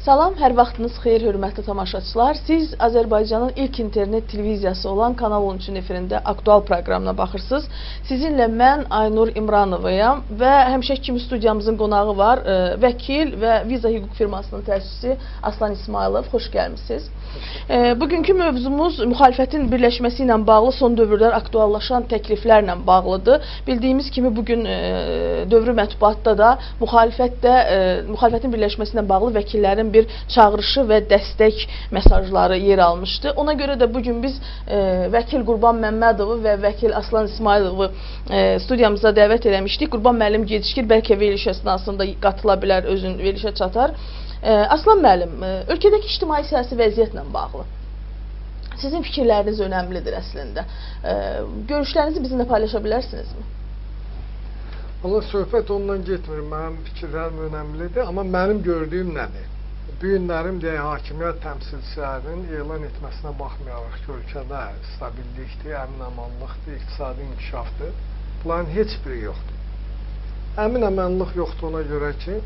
Salam, hər vaxtınız xeyir, hörmətli tamaşaçılar. Siz Azərbaycanın ilk internet televiziyası olan Kanal 13-ün efirində aktual proqramına baxırsınız. Sizinlə mən Aynur İmranovayam və həmişəki kimi studiyamızın qonağı var. Vəkil və Viza hüquq firmasının təsisçisi Aslan İsmayılov. Xoş gəlmisiniz. Bugünkü mövzumuz müxalifətin birləşməsi ilə bağlı son dövrlər aktuallaşan təkliflərlə bağlıdır. Bildiyimiz kimi bugün dövrü mətbuatda da müxalifətin birləşməsi ilə bağlı vəkillərin bir çağırışı və dəstək mesajları yer almışdı. Ona görə də bugün biz vəkil Qurban Məmmədovu və vəkil Aslan İsmayılovu studiyamıza dəvət eləmişdik. Qurban müəllim gecikir, bəlkə veriliş əsnasında qatıla bilər, özün verilişə çatar. Aslan müəllim, ölkədəki ictimai siyasi vəziyyətlə bağlı sizin fikirləriniz önəmlidir əslində. Görüşlərinizi bizimlə paylaşa bilərsinizmi? Valla söhbət ondan getmir. Mənim fikirlərim önəmlidir, amma mənim gördüyüm nədir? Bu günlərim deyək, hakimiyyət təmsilçilərinin elan etməsinə baxmayaraq ki, ölkədə stabillikdir, əmin-amanlıqdır, iqtisadi inkişafdır. Bunların heç biri yoxdur. Əmin-amanlıq yoxdur ona görə ki,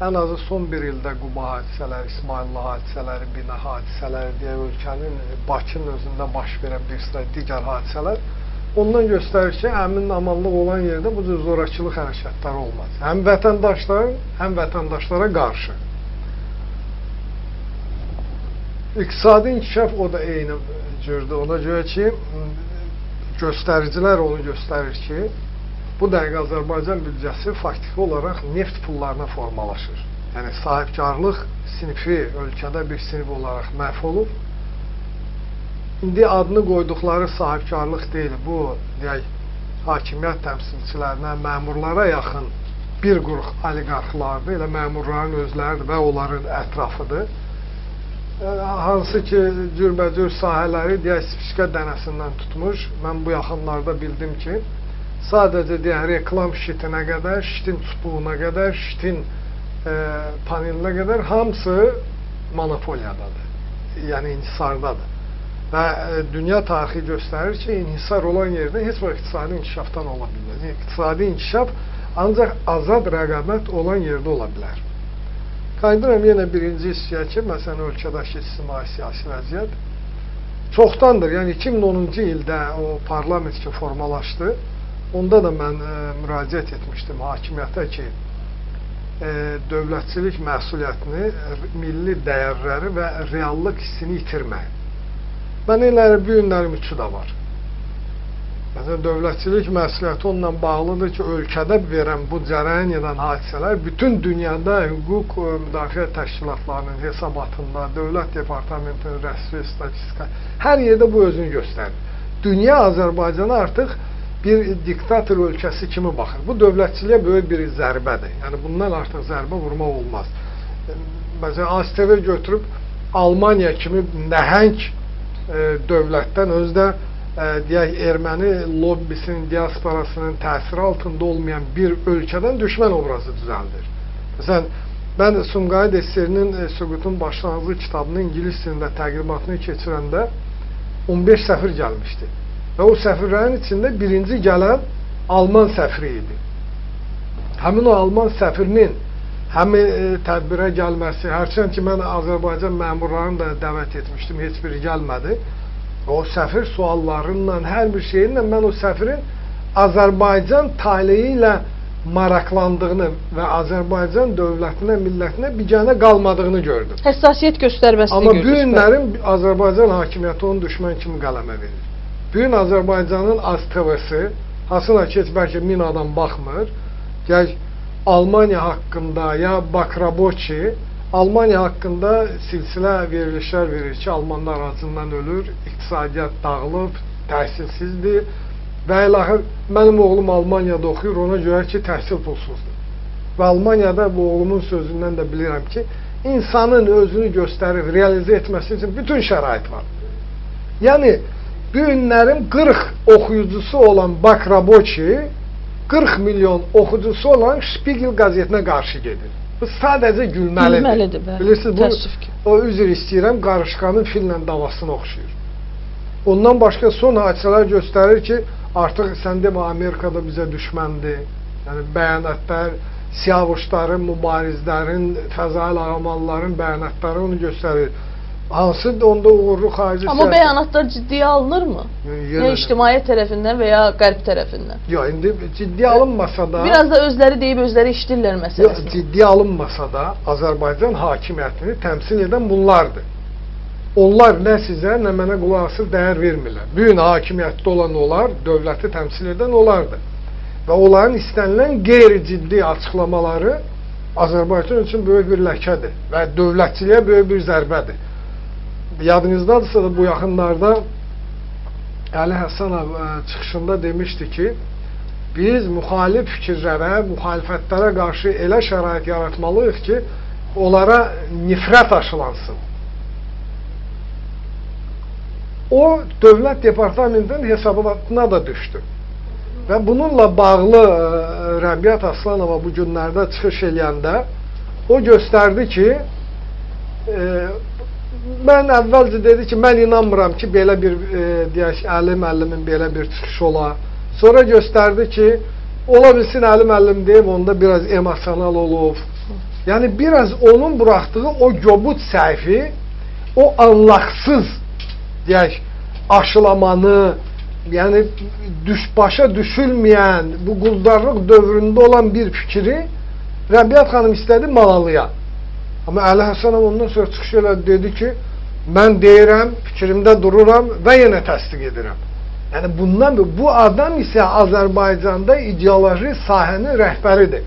ən azı son bir ildə Quba hadisələri, İsmayıllı hadisələri, bina hadisələri deyə ölkənin, Bakının özündə baş verən bir sıra digər hadisələr ondan göstərir ki, əmin-amanlıq olan yerdə bu cür zorakılıq hərəkətləri olmaz. Həm vətəndaşların, həm vətəndaşlara qarşı. İqtisadi inkişaf o da eyni cürdür. Ona görə ki, göstəricilər onu göstərir ki, bu dəqiqə Azərbaycan büdcəsi faktiki olaraq neft pullarına formalaşır. Yəni, sahibkarlıq sinifi ölkədə bir sinif olaraq məhv olub. İndi adını qoyduqları sahibkarlıq deyil. Bu, deyək, hakimiyyət təmsilçilərinə, məmurlara yaxın bir qrup oliqarxlardır, elə məmurların özləridir və onların ətrafıdır. Hansı ki, cürbəcür sahələri, deyək, spiska dənəsindən tutmuş. Mən bu yaxınlarda bildim ki, sadəcə deyək, reklam şitinə qədər, şitin çubuğuna qədər, şitin panelinə qədər hamısı monopoliyadadır, yəni inhisardadır. Və dünya tarixi göstərir ki, inhisar olan yerdə heç bir iqtisadi inkişafdan ola bilməz. İqtisadi inkişaf ancaq azad rəqabət olan yerdə ola bilər. Qayıdıram yenə birinci hissəyə ki, məsələn, ölkədəki ictimai siyasi vəziyyət çoxdandır. Yəni, 2010-cu ildə o parlament ki formalaşdı, onda da mən müraciət etmişdim hakimiyyətə ki, dövlətçilik məsuliyyətini, milli dəyərləri və reallıq hissini itirməyin. Mən elə bu günlərim üçü də var. Məsələn, dövlətçilik məsuliyyəti onunla bağlıdır ki, ölkədə verən bu cərəyan edən hadisələr bütün dünyada hüquq müdafiə təşkilatlarının hesabatında, Dövlət Departamentinin rəsmi statistika, hər yerdə bu özünü göstərir. Dünya Azərbaycana artıq bir diktator ölkəsi kimi baxır. Bu dövlətçiliyə böyük bir zərbədir. Yəni, bundan artıq zərbə vurmaq olmaz. Məsələn, ASTV götürüb Almaniya kimi nəhəng dövlətdən özü də deyək, erməni lobbisinin, diasporasının təsiri altında olmayan bir ölkədən düşmən obrazı düzəldir. Məsələn, mən Sumqayıt SSR-nin Süqutun başlanğıcı kitabını ingilis dilində təqdimatını keçirəndə 15 səfir gəlmişdi. Və o səfirlərin içində birinci gələn Alman səfiri idi. Həmin o Alman səfirinin həmin tədbirə gəlməsi, hərçənd ki, mən Azərbaycan məmurlarını da dəvət etmişdim, heç biri gəlmədi. O səfir suallarıyla, hər bir şeyinlə mən o səfirin Azərbaycan taleyi ilə maraqlandığını və Azərbaycan dövlətinə, millətinə biganə qalmadığını gördüm. Həssasiyyət göstərməsini gördüm. Amma bu günlərin Azərbaycan hakimiyyəti onu düşmən kimi qələmə verir. Bu gün Azərbaycanın AzTV-si, hansına ki, heç bəlkə 1000 adam baxmır, gəl Almaniya haqqında ya Bakraboçi, Almaniya haqqında silsilə verilişlər verir ki, Almanlar acından ölür, iqtisadiyyat dağılıb, təhsilsizdir və ilaxır, mənim oğlum Almaniyada oxuyur, ona görə ki, təhsil pulsuzdur. Və Almaniyada bu oğlumun sözündən də bilirəm ki, insanın özünü göstərib, realizə etməsi üçün bütün şərait var. Yəni, bu günlərin 40 oxuyucusu olan Bakraboçi, 40 milyon oxucusu olan Spiegel qəzetinə qarşı gedir. Bu sadəcə gülməlidir. Gülməlidir, bəli. Bilirsiniz, bu, o üzr istəyirəm, qarışqanın fillə davasına oxşuyur. Ondan başqa son hadisələr göstərir ki, artıq sən demə Amerikada bizə düşməndir. Yəni, bəyanatlar, Siyavuşların, mübarizlərin, Fəzail Ağamalların bəyanatları onu göstərir. Hansı da onda uğurlu xarici Amma bəyanatlar ciddiyə alınırmı? Yəni ictimaiyyət tərəfindən və ya qərb tərəfindən? Yox, indi ciddiyə alınmasa da... Biraz da özləri deyib, özləri işləyirlər məsələsini. Yox, ciddiyə alınmasa da Azərbaycan hakimiyyətini təmsil edən bunlardır. Onlar nə sizə, nə mənə qulaq asıb dəyər vermirlər. Bu gün hakimiyyətdə olan onlar, dövləti təmsil edən onlardır. Və onların istənilən qeyri-ciddi açıqlamaları Azərbaycan üçün böyük bir ləkədir və dövlətçiliyə böyük bir zərbədir. Yadınızdadırsa da bu yaxınlarda Əli Həsənov çıxışında demişdi ki, biz müxalif fikirlərə, müxalifətlərə qarşı elə şərait yaratmalıyıq ki, onlara nifrət aşılansın. O, Dövlət Departamentinin hesabatına da düşdü. Və bununla bağlı Rəbiyyət Aslanova bu günlərdə çıxış eləyəndə o göstərdi ki, mən əvvəlcə dedi ki, mən inanmıram ki, belə bir, deyək, Əli müəllimin belə bir çıxışı ola. Sonra göstərdi ki, ola bilsin Əli müəllim deyib, onda biraz emosional olub. Yəni, biraz onun buraxdığı o göbut səhvi, o anlaqsız, deyək, aşılamanı, yəni başa düşülməyən, bu quldarlıq dövründə olan bir fikri Rəbiyyət xanım istədi malalıya. Amma Əli Həsənov ondan sonra çıxış elədi, dedi ki, mən deyirəm, fikrimdə dururam və yenə təsdiq edirəm. Yəni bundan bu adam isə Azərbaycanda ideoloji sahənin rəhbəridir.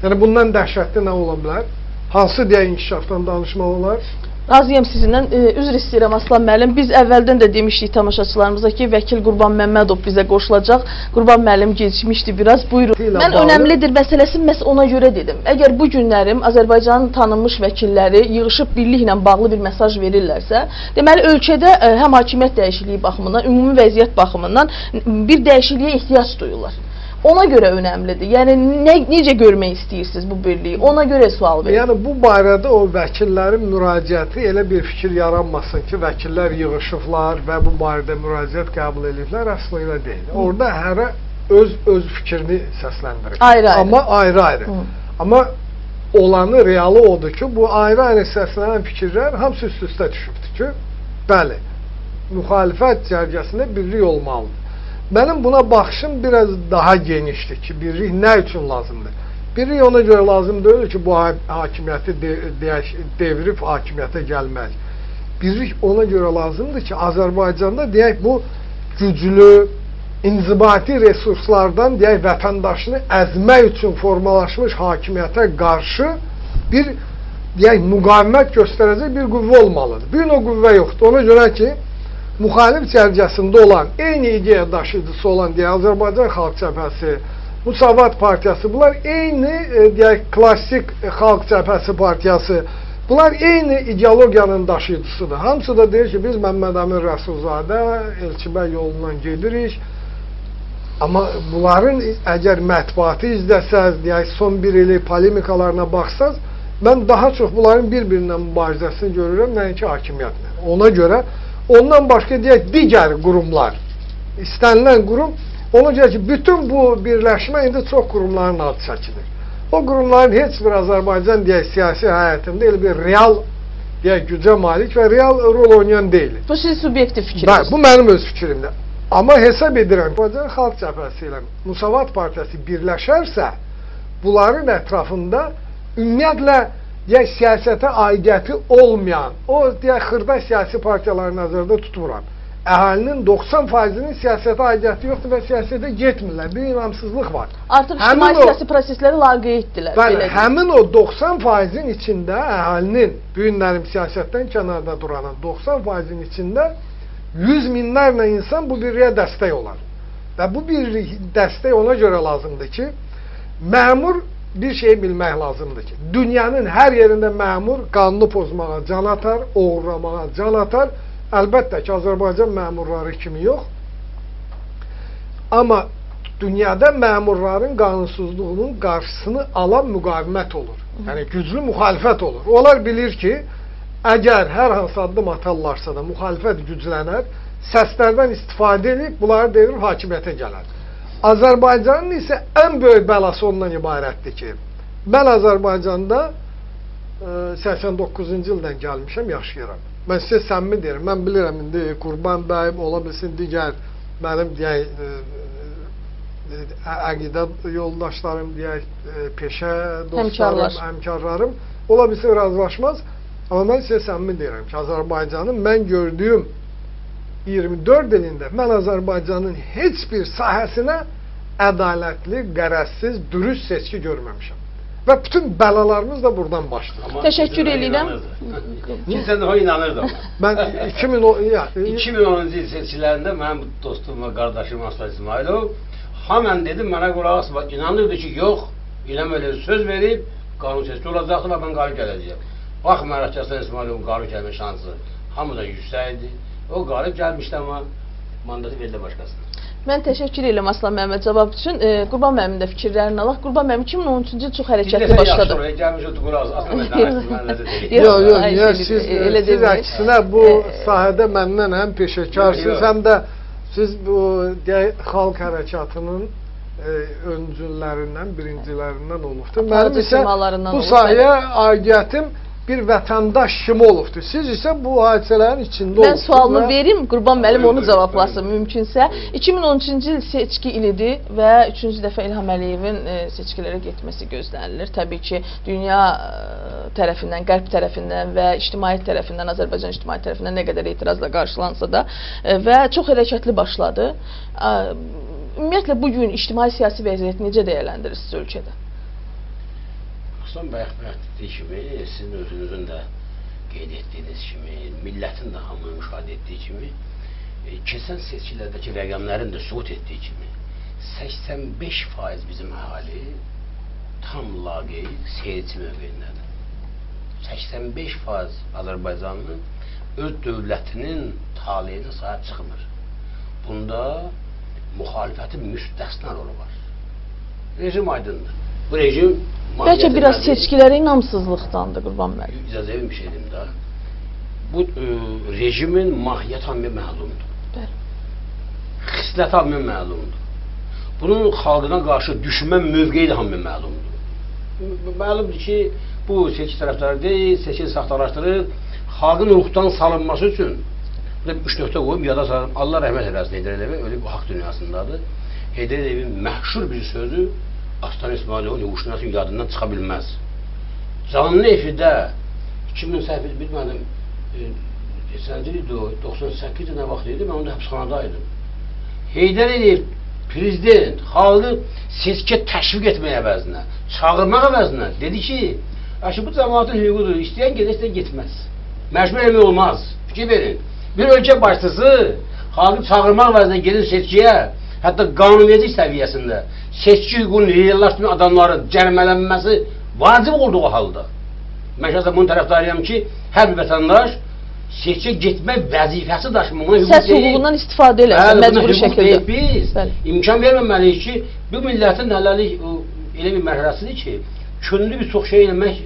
Yəni bundan dəhşətli nə ola bilər? Hansı deyə inkişafdan danışmaq olar? Razıyam sizinlə. Üzr istəyirəm Aslan müəllim. Biz əvvəldən də demişdik tamaşaçılarımıza ki, vəkil Qurban Məmmədov bizə qoşulacaq. Qurban müəllim gecikmişdi biraz. Buyurun. Mən önəmlidir məsələsi məhz ona görə dedim. Əgər bu günlərim Azərbaycanın tanınmış vəkilləri yığışıb birliklə bağlı bir mesaj verirlərsə, deməli ölkədə həm hakimiyyət dəyişikliyi baxımından, ümumi vəziyyət baxımından bir dəyişikliyə ehtiyac duyurlar. Ona görə önəmlidir. Yəni, necə görmək istəyirsiniz bu birliyi? Ona görə sual verir. Yəni, bu barədə o vəkillərin müraciəti elə bir fikir yaranmasın ki, vəkillər yığışıblar və bu barədə müraciət qəbul ediblər, əslində elə deyil. Orada hərə öz fikrini səsləndirir. Ayrı-ayrı. Amma ayrı-ayrı. Amma olanı, realı odur ki, bu ayrı-ayrı səslənən fikirlər hamısı üst-üstə düşübdür ki, bəli, müxalifət cərgəsində birlik olmalıdır. Mənim buna baxışım biraz daha genişdir ki, birlik nə üçün lazımdır? Birlik ona görə lazım deyil ki, bu hakimiyyəti devrib hakimiyyətə gəlmək. Birlik ona görə lazımdır ki, Azərbaycanda deyək bu güclü, inzibati resurslardan deyək vətəndaşını əzmək üçün formalaşmış hakimiyyətə qarşı bir deyək müqavimət göstərəcək bir qüvvə olmalıdır. Bir o qüvvə yoxdur. Ona görə ki, müxalif cərgəsində olan, eyni ideya daşıyıcısı olan deyə Azərbaycan Xalq Cəbhəsi, Müsavat Partiyası, bunlar eyni deyək, klassik Xalq Cəbhəsi Partiyası, bunlar eyni ideologiyanın daşıyıcısıdır. Hamısı da deyir ki, biz Məmməd Əmin Rəsulzadə, Elçibəy yolundan gedirik. Amma bunların əgər mətbuatı izləsəz, deyək, son bir ili polemikalarına baxsaz, mən daha çox bunların bir-birindən mübarizəsini görürəm, nəinki hakimiyyətlə. Ona görə ondan başqa deyək, digər qurumlar, istənilən qurum, ona görə ki, bütün bu birləşmə indi çox qurumların adı çəkilir. O qurumların heç bir Azərbaycan deyək, siyasi həyatında elə bir real deyək, gücə malik və real rol oynayan deyil. Bu sizin subyektiv fikriniz. Bu mənim öz fikrimdir. Amma hesab edirəm, Azərbaycan Xalq Cəbhəsi ilə Müsavat Partiyası birləşərsə, bunların ətrafında ümumiyyətlə deyək, siyasətə aidiyyəti olmayan, o deyək, xırda siyasi partiyaları nəzərdə tutmuram. Əhalinin 90%-inin siyasətə aidiyyəti yoxdur və siyasətə getmirlər. Bir inamsızlıq var. Artıq ictimai siyasi prosesləri laqeyddirlər. Bəli, həmin o 90%-in içində əhalinin, bu günlərim siyasətdən kənarda duranın 90%-in içində 100 minlərlə insan bu birliyə dəstək olar. Və bu birlik dəstək ona görə lazımdır ki, məmur bir şey bilmək lazımdır ki, dünyanın hər yerində məmur qanunu pozmağa can atar, oğurlamağa can atar. Əlbəttə ki, Azərbaycan məmurları kimi yox. Amma dünyada məmurların qanunsuzluğunun qarşısını alan müqavimət olur. Yəni, güclü müxalifət olur. Onlar bilir ki, əgər hər hansı addım atarlarsa da müxalifət güclənər, səslərdən istifadə edib, bunları devirib hakimiyyətə gələr. Azərbaycanın isə ən böyük bəlası ondan ibarətdir ki, Mən Azərbaycanda 89-cu ildən gəlmişəm, yaşayıram. Mən sizə səmimi deyirəm, mən bilirəm indi Qurban bəy ola bilsin digər mənim deyək əqidə yoldaşlarım, deyək peşə dostlarım, həmkarlarım ola bilsin razılaşmaz. Amma mən sizə səmimi deyirəm ki, Azərbaycanın mən gördüyüm 24 ilində mən Azərbaycanın heç bir sahəsinə ədalətli, qərəzsiz, dürüst seçki görməmişəm. Və bütün bəlalarımız da buradan başlayır. Təşəkkür edirəm. Kimsə də o inanırdı amma. Mən 2010-cu il seçkilərində mənim dostum və qardaşım Aslan İsmayılov həmən dedim, mənə qulaq asma, inanırdı ki, yox, İlham Əliyev söz verib, qanun seçki olacaqdır və mən qalib gələcəyəm. Baxmayaraq ki, Aslan İsmayılovun qalib gəlmə şansı hamıdan yüksək idi. O qalib gəlmişdi, amma mandatı verildi başqasına. Mən təşəkkür edirəm Aslan müəllimə cavab üçün. Qurban müəllimin də fikirlərini alaq. Qurban müəllim 2013-cü il çox hərəkətli başladı. Yox, yox, niyə siz əksinə bu sahədə məndən həm peşəkarsınız, həm də siz bu xalq hərəkatının öncülərindən, birincilərindən olubdur. Mənim isə bu sahəyə aidiyyətim bir vətəndaş kimi olubdur. Siz isə bu hadisələrin içində olubdur. Mən sualımı verim, Qurban müəllim onu cavablasın mümkünsə. 2013-cü il seçki ilidir və 3-cü dəfə İlham Əliyevin seçkilərə getməsi gözlənilir. Təbii ki, dünya tərəfindən, Qərb tərəfindən və ictimaiyyət tərəfindən, Azərbaycan ictimaiyyət tərəfindən nə qədər etirazla qarşılansa da və çox hərəkətli başladı. Ümumiyyətlə, bugün ictimai-siyasi vəziyyəti necə dəyərləndirirsiniz ölkədə? Aslan bayaq dediyi kimi, sizin özünüzün də qeyd etdiyiniz kimi, millətin də hamının müşahidə etdiyi kimi, keçən seçkilərdəki rəqəmlərin də sübut etdiyi kimi, 85% bizim əhali tam laqeyd seyirci mövqeyindədir. 85% Azərbaycanlı öz dövlətinin taleyinə sahib çıxmır. Bunda müxalifətin müstəsna rolu var. Rejim aydındır. Bu rejim bəlkə biraz seçkilərə inamsızlıqdandır, Qurban müəllim. İcazə verin bir şey deyim də. Bu rejimin mahiyyəti hamıya məlumdur. Bəli. Xisləti hamıya məlumdur. Bunun xalqına qarşı düşmən mövqeyi də hamıya məlumdur. Məlumdur ki, bu seçki tərəfdarı deyil, seçki saxtalaşdırır. Xalqın ruhdan salınması üçün burada 3 nöqtə qoyum, yada salım. Allah rəhmət eləsin Heydər Əliyevə, ölü bu haqq dünyasındadır. Heydər Əliyevin məşhur bir sözü Aslan İsmayılovun hüquqşünasının yadından çıxa bilməz. Canlı efirdə 2000 səhv bilmədim, neçənci idi o, 98-də nə vaxt idi, mən onda həbsxanadaydım. Heydər Əliyev prezident xalqı seçkiyə təşviq etmək əvəzinə, çağırmaq əvəzinə dedi ki, bu cəmaatın hüququdur, istəyən gedir, istəyən getməz. Məcbur eləmək olmaz, fikir verin. Bir ölkə başçısı xalqı çağırmaq əvəzinə gedir seçkiyə, hətta qanunverici səviyyəsində seçki hüququnu reallaşdırmayan adamların cərimələnməsi vacib olduğu halda. Mən şəxsən bunun tərəfdarıyam ki, hər bir vətəndaş seçkiyə getmək vəzifəsi daşımağına hüquq deyil. Səs hüququndan istifadə eləsin, məcburi şəkildə. Biz imkan verməməliyik ki, bu millətin hələlik elə bir mərhələsidir ki, könüllü bir çox şey eləmək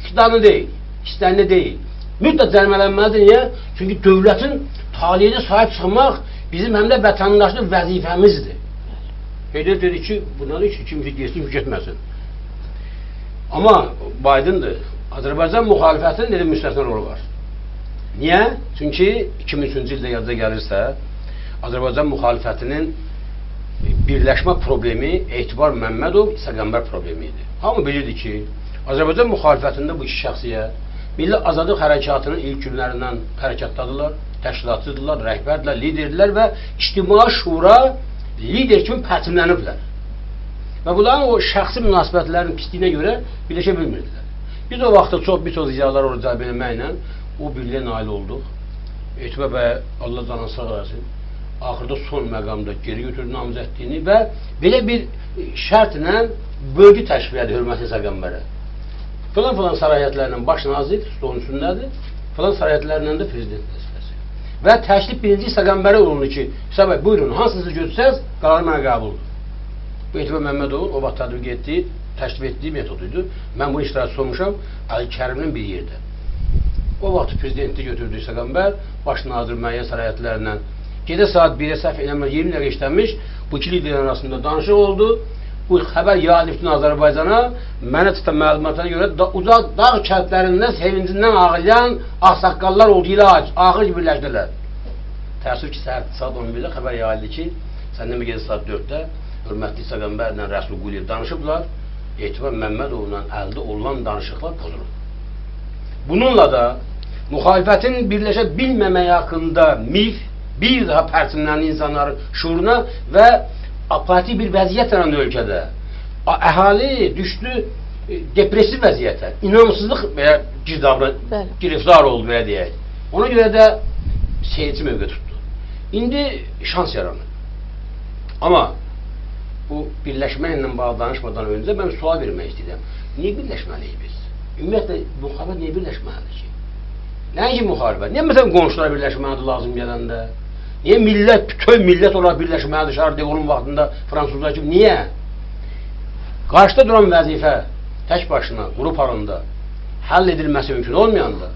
iqtidarlı deyil, istənli deyil. Mütləq cərimələnməlidir. Niyə? Çünki dövlətin taleyinə sahib çıxmaq bizim həm də vətəndaşlıq vəzifəmizdir. Heydər dedi ki, bundan ki, kimsə getsin, kimsə getməsin. Amma aydındır, Azərbaycan müxalifətinin elə müstəsna rolu var. Niyə? Çünki 2003-cü ildə yadda gəlirsə, Azərbaycan müxalifətinin birləşmə problemi Etibar Məmmədov, İsa Qəmbər problemi idi. Hamı bilirdi ki, Azərbaycan müxalifətində bu iki şəxsiyyət Milli Azadlıq Hərəkatının ilk günlərindən hərəkatdadılar, təşkilatçıdırlar, rəhbərdilər, liderdirlər və İctimai Şura lider kimi pərçimləniblər. Və bunların o şəxsi münasibətlərinin pisliyinə görə birləşə bilmirdilər. Biz o vaxtda bir çox ziyalılar orada cəlb eləməklə o birliyə nail olduq. Etibar bəy, Allah canını sağ eləsin, axırda son məqamda geri götürdü namizədliyini və belə bir şərtlə bölgü təşkil elədi hörmətli İsa Qəmbərə. Filan-filan səlahiyyətlərlə baş nazir stolun üstündədir, filan səlahiyyətlərlə də prezident vəzifəsi. Və təklif birinci İsa Qəmbərə olundu ki, İsa bəy, buyurun, hansınızı götürsəz, qərarı mənə qəbuldur. Bu Etibar Məmmədovun o vaxt tətbiq etdiyi, təklif etdiyi metodu idi. Mən bunu iştirakçısı olmuşam Əli Kərimlinin bir yerdə. O vaxt prezidenti götürdü İsa Qəmbər, baş nazir müəyyən səlahiyyətlərlə. Gedə saat 1-ə səhv eləmə 20 dəqiqə işləmiş, bu iki liderin arasında danışıq oldu. Bu xəbər yayılıb bütün Azərbaycana, mənə çıxan məlumatlara görə uzaq dağ kəndlərindən sevincindən ağlayan ağsaqqallar oldu ilə axır ki birləşdilər. Təəssüf ki, səhər saat 11-də xəbər yayıldı ki, səndən bir gecə saat 4-də hörmətli İsa Qəmbərlə Rəsul Quliyev danışıblar, Etibar Məmmədovla əldə olunan danışıqlar pozulub. Bununla da müxalifətin birləşə bilməməyi haqqında mif bir daha pərçimləndi insanların şuuruna və apatik bir vəziyyət yarandı ölkədə. Əhali düşdü depressiv vəziyyətə, inamsızlıq belə girdabına giriftar oldu, belə deyək. Ona görə də seyirci mövqe tutdu. İndi şans yaranır. Amma bu birləşməklə bağlı danışmadan öncə mən sual vermək istəyirəm. Niyə birləşməliyik biz? Ümumiyyətlə, müxalifət niyə birləşməlidir ki? Nəinki müxalifət? Niyə məsələn qonşular birləşməlidir lazım gələndə? Niyə millət, bütöv millət olaraq birləşməlidir Şarl de Gaulle'un vaxtında fransızlar kimi? Niyə? Qarşıda duran vəzifə tək başına, qrup halında həll edilməsi mümkün olmayanda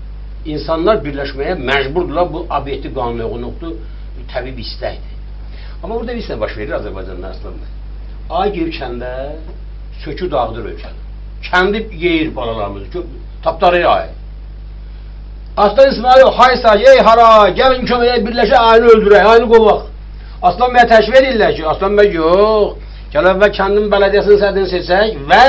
insanlar birləşməyə məcburdurlar. Bu obyektiv qanuna uyğunluqdur, təbii bir istəkdir. Amma burada bir sənə baş verir Azərbaycanda əslində. Ay girib kəndə, sökür dağıdır ölkəni. Kəndi yeyir balalarımızı, tapdarır ay. Aslan İsmailov, hay say, ey hara, gəlin köməyə birləşə, ayını öldürək, ayını qovaq. Aslan bəyə təşvik edirlər ki, Aslan bəy yox, gəl əvvəl kəndin bələdiyyəsinin sədrini seçək və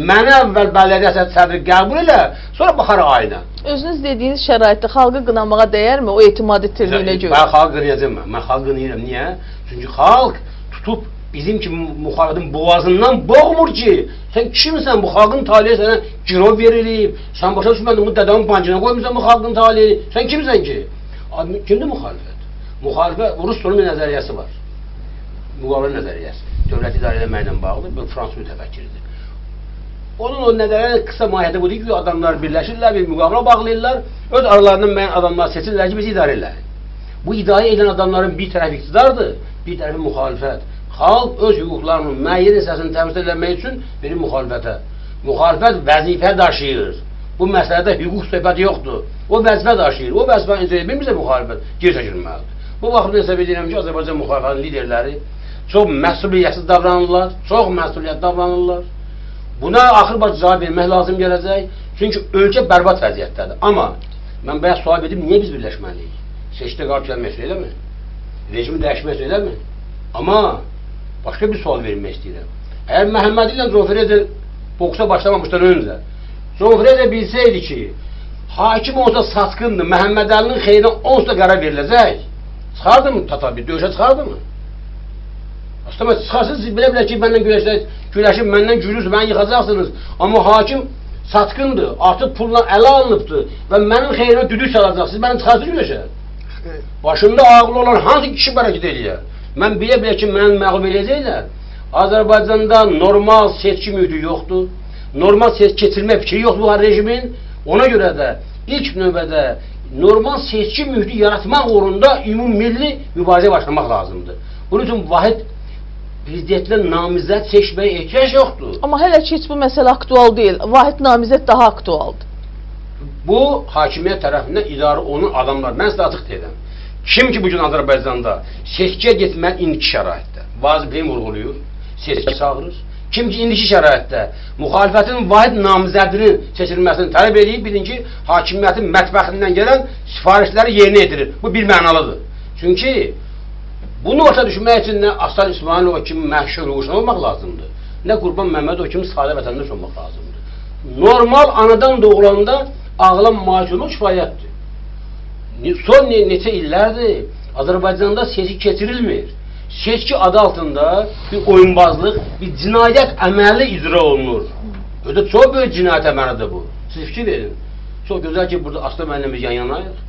mənə əvvəl bələdiyyə sədri qəbul elə, sonra baxarıq ayına. Özünüz dediyiniz şəraitdə xalqı qınamağa dəyərmi o etimad itirdiyinə görə? Mən xalqı qınayacağım, mən xalqı qınayıram. Niyə? Çünki xalq tutub bizim kimi müxalifətin boğazından boğmur ki, sən kimsən, bu xalqın taleyi sənə girov verilib, sən başa düşmədin, bu dədəmin bancına qoymuşsan bu xalqın taleyi, sən kimsən ki? Kimdir müxalifət? Müxalifət, Rus bir nəzəriyyəsi var, müqavilə nəzəriyyəsi, dövlət idarə eləməklə bağlı bir fransız mütəfəkkiridir. Onun o nəzəriyyənin qısa mahiyyəti budur ki, adamlar birləşirlər, bir müqavilə bağlayırlar, öz aralarından müəyyən adamlar seçirlər ki, bizi idarə eləyin. Bu idarə edən adamların bir tərəfi iqtidardır, bir tərəfi müxalifət. Xalq öz hüquqlarının müəyyən hissəsini təmsil eləmək üçün verir müxalifətə. Müxalifət vəzifə daşıyır. Bu məsələdə hüquq söhbəti yoxdur. O vəzifə daşıyır. O vəzifəni icra edə bilmirsə müxalifət geri çəkilməlidir. Bu baxımdan hesab edirəm ki, Azərbaycan müxalifətinin liderləri çox məsuliyyətsiz davranırlar, çox məsuliyyətli davranırlar. Buna axır baş cavab vermək lazım gələcək. Çünki ölkə bərbad vəziyyətdədir. Amma mən bayaq sual verdim, niyə biz birləşməliyik? Seçkidə qalib gəlmək üçün eləmi? Rejimi dəyişmək üçün eləmi? Amma başqa bir sual vermək istəyirəm. Əgər Məhəmməd ilə John Fraser boksa başlamamışdan öncə, John Fraser bilsəydi ki, hakim olsa satqındır, Məhəmməd Əlinin xeyrinə onsuz da qərar veriləcək, çıxardı mı tatabi, döyüşə çıxardı mı? Aslında çıxarsınız, siz bilə-bilə ki, məndən güləşib, məndən gülürsünüz, məni yıxacaqsınız. Amma hakim satqındır, artıq pulla ələ alınıbdır və mənim xeyrinə düdük çalacaq, siz məni çıxarsınız güləşə. Başında ağlı olan hansı kişi bərəkət eləyər? Mən bilə-bilə ki, məni məğlub eləyəcəklər. Azərbaycanda normal seçki mühiti yoxdur. Normal seçki keçirmə fikri yoxdur bu rejimin. Ona görə də ilk növbədə normal seçki mühiti yaratmaq uğrunda ümummilli mübarizə başlamaq lazımdır. Bunun üçün vahid prezidentlə namizəd seçməyə ehtiyac yoxdur. Amma hələ ki, heç bu məsələ aktual deyil. Vahid namizəd daha aktualdır. Bu, hakimiyyət tərəfindən idarə olunan adamlar. Mən sizə açıq deyirəm. Kim ki, bugün Azərbaycanda seçkiyə getməli indiki şəraitdə vacibliyini vurğulayır, seçkiyə çağırır. Kim ki, indiki şəraitdə müxalifətin vahid namizədinin seçilməsini tələb eləyib, bilin ki, hakimiyyətin mətbəxindən gələn sifarişləri yerinə yetirir. Bu bir mənalıdır. Çünki bunu başa düşmək üçün nə Aslan İsmailov kimi məşhur hüquqşünas olmaq lazımdır, nə Qurban Məmmədov kimi sadə vətəndaş olmaq lazımdır. Normal anadan doğulanda ağla malik olmaq kifayətdir. Son neçə illərdir Azərbaycanda seçki keçirilmir. Seçki adı altında bir oyunbazlıq, bir cinayət əməli icra olunur. Ödə çox böyük cinayət əməlidir bu. Siz fikir verin. Çox gözəl ki, burada Aslan müəllimlə biz yan yanayıq.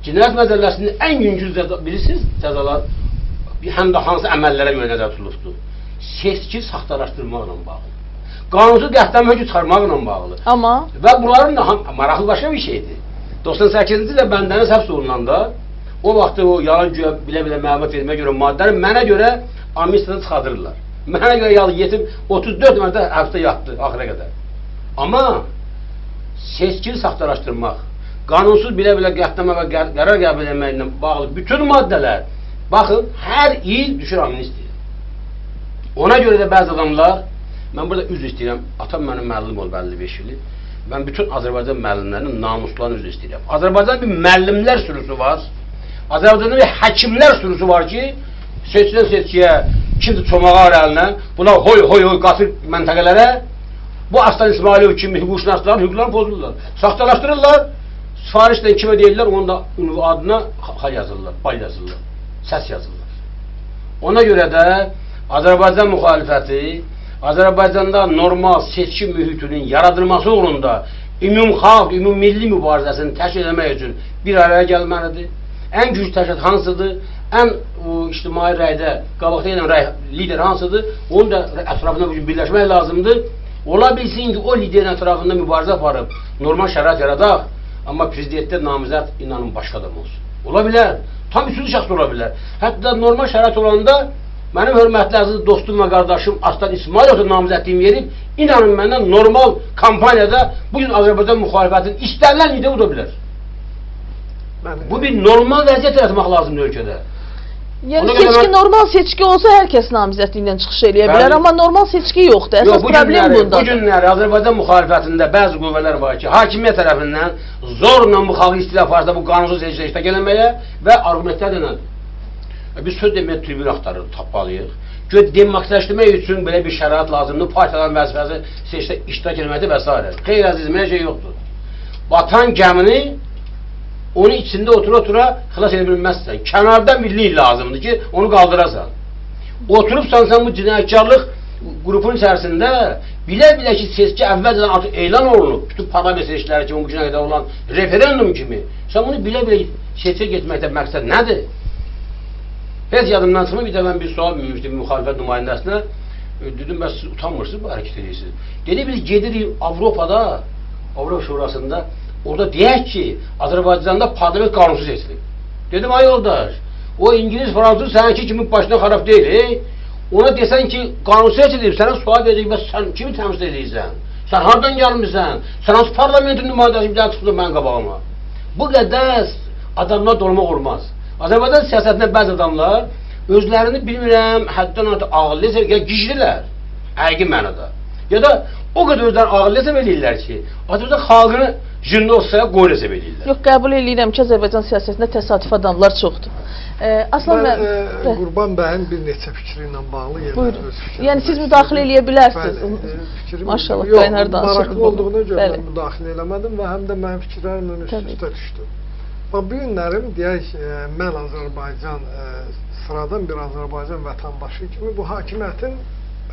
Cinayət məcəlləsinin ən yüngül bilirsiniz cəzalar, həm də hansı əməllərə görə nəzər tutulubdur. Seçki saxtalaşdırmaqla bağlı. Qanunsuz qətləm hökmü çıxarmaqla bağlı. Amma? Və bunların da maraqlı başqa bir şeydir. 98-ci ildə bəndəniz həbs olunanda, o vaxtı o yalan güya bilə-bilə məlumat verməyə görə maddələri mənə görə amnistiyadan çıxardırırlar. Mənə görə yalan yetim 34 mərtəbə həbsdə yatdı axıra qədər. Amma seçkini saxtalaşdırmaq, qanunsuz bilə-bilə qətlama və qərar qəbul etməklə bağlı bütün maddələr, baxın, hər il düşür amnistiya. Ona görə də bəzi adamlar, mən burada üzr istəyirəm, atam mənim müəllim olub 55 ili. Mən bütün Azərbaycan müəllimlərinin namuslarını üzr istəyirəm. Azərbaycanda bir müəllimlər sürüsü var. Azərbaycanda bir həkimlər sürüsü var ki, seçkidən seçkiyə kimdir çomağı var əlinə, bunlar hoy hoy hoy qatır məntəqələrə. Bu Aslan İsmailov kimi hüquqşünasların hüquqlarını pozurlar. Saxtalaşdırırlar, sifarişlə kimə deyirlər, onun da adına xal yazırlar, bal yazırlar, səs yazırlar. Ona görə də Azərbaycan müxalifəti Azərbaycanda normal seçki mühitinin yaradılması uğrunda ümumxalq, ümummilli mübarizəsini təşkil etmək üçün bir araya gəlməlidir. Ən güclü təşkilat hansıdır? Ən ictimai rəydə qabaqda gələn rəy lider hansıdır? Onun da ətrafında bugün birləşmək lazımdır. Ola bilsin ki, o liderin ətrafında mübarizə aparıb normal şərait yaradaq, amma prezidentdə namizəd inanın başqa adam olsun. Ola bilər. Tam üçüncü şəxs ola bilər. Hətta normal şərait olanda mənim hörmətli əziz dostum və qardaşım Aslan İsmailovun namizədliyimi verib, inanın məndən normal kampaniyada bugün Azərbaycan müxalifətinin istənilən lideri uda bilər. Bu bir normal vəziyyət yaratmaq lazımdır ölkədə. Yəni seçki, normal seçki olsa hər kəs namizədliyi ilə çıxış eləyə bilər, amma normal seçki yoxdur. Əsas problem bundadır. Bu günləri Azərbaycan müxalifətində bəzi qüvvələr var ki, hakimiyyət tərəfindən zorla bu xalqı istilah aparsa bu qanunsuz seçkidə iştirak eləməyə və arqumentlərlə biz söz deməyə tribün axtarırıq, tapmalıyıq. Gör, demokratlaşdırmaq üçün belə bir şərait lazımdır, partiyaların vəzifəsi seçkidə iştirak eləməkdir və s. Xeyr əzizim, elə şey yoxdur. Batan gəmini onu içində otura-otura xilas edə bilməzsən. Kənarda birlik lazımdır ki, onu qaldırasan. Oturubsan sən bu cinayətkarlıq qrupunun içərisində bilə-bilə ki, seçki əvvəlcədən artıq elan olunub, bütün parlament seçkiləri kimi, bu günə qədər olan referendum kimi. Sən bunu bilə-bilə seçkiyə getməkdə məqsəd nədir? Heç yadımdan çıxmır, bir də mən bir sual vermişdim müxalifət nümayəndəsinə. Dedim, bəs siz utanmırsınız bu hərəkət edirsiniz. Dedi, biz gedirik Avropada, Avropa Şurasında, orada deyək ki, Azərbaycanda parlament qanunsuz seçilib. Dedim, ay yoldaş, o İngiliz, Fransız səninki kimi başına xarab deyil. Ona desən ki, qanunsuz seçilib, sənə sual verəcək, bəs sən kimi təmsil edirsən? Sən hardan gəlmirsən? Sən hansı parlamentin nümayəndəsi bir dənə çıxdın mənim qabağıma? Bu qədər adamlar dolmaq olmaz. Azərbaycan siyasətində bəzi adamlar özlərini bilmirəm, həddən artıq ağıllı hesab ya gizlilər, həqiqi mənada. Ya da o qədər özlərini ağıllı hesab eləyirlər ki, Azərbaycan xalqını jindosaya qoyun hesab eləyirlər. Yox, qəbul eləyirəm ki, Azərbaycan siyasətində təsadüf adamlar çoxdur. Aslan mən Qurban bəyin bir neçə fikri ilə bağlı yenə öz fikrimi. Yəni siz müdaxilə eləyə bilərsiniz. Bəli, maşallah, qaynar danışır. Maraqlı olduğuna görə mən müdaxilə eləmədim və həm də mənim fikirlərimlə üst-üstə düşdü. Bax, bu günlərim, deyək, mən Azərbaycan, sıradan bir Azərbaycan vətəndaşı kimi bu hakimiyyətin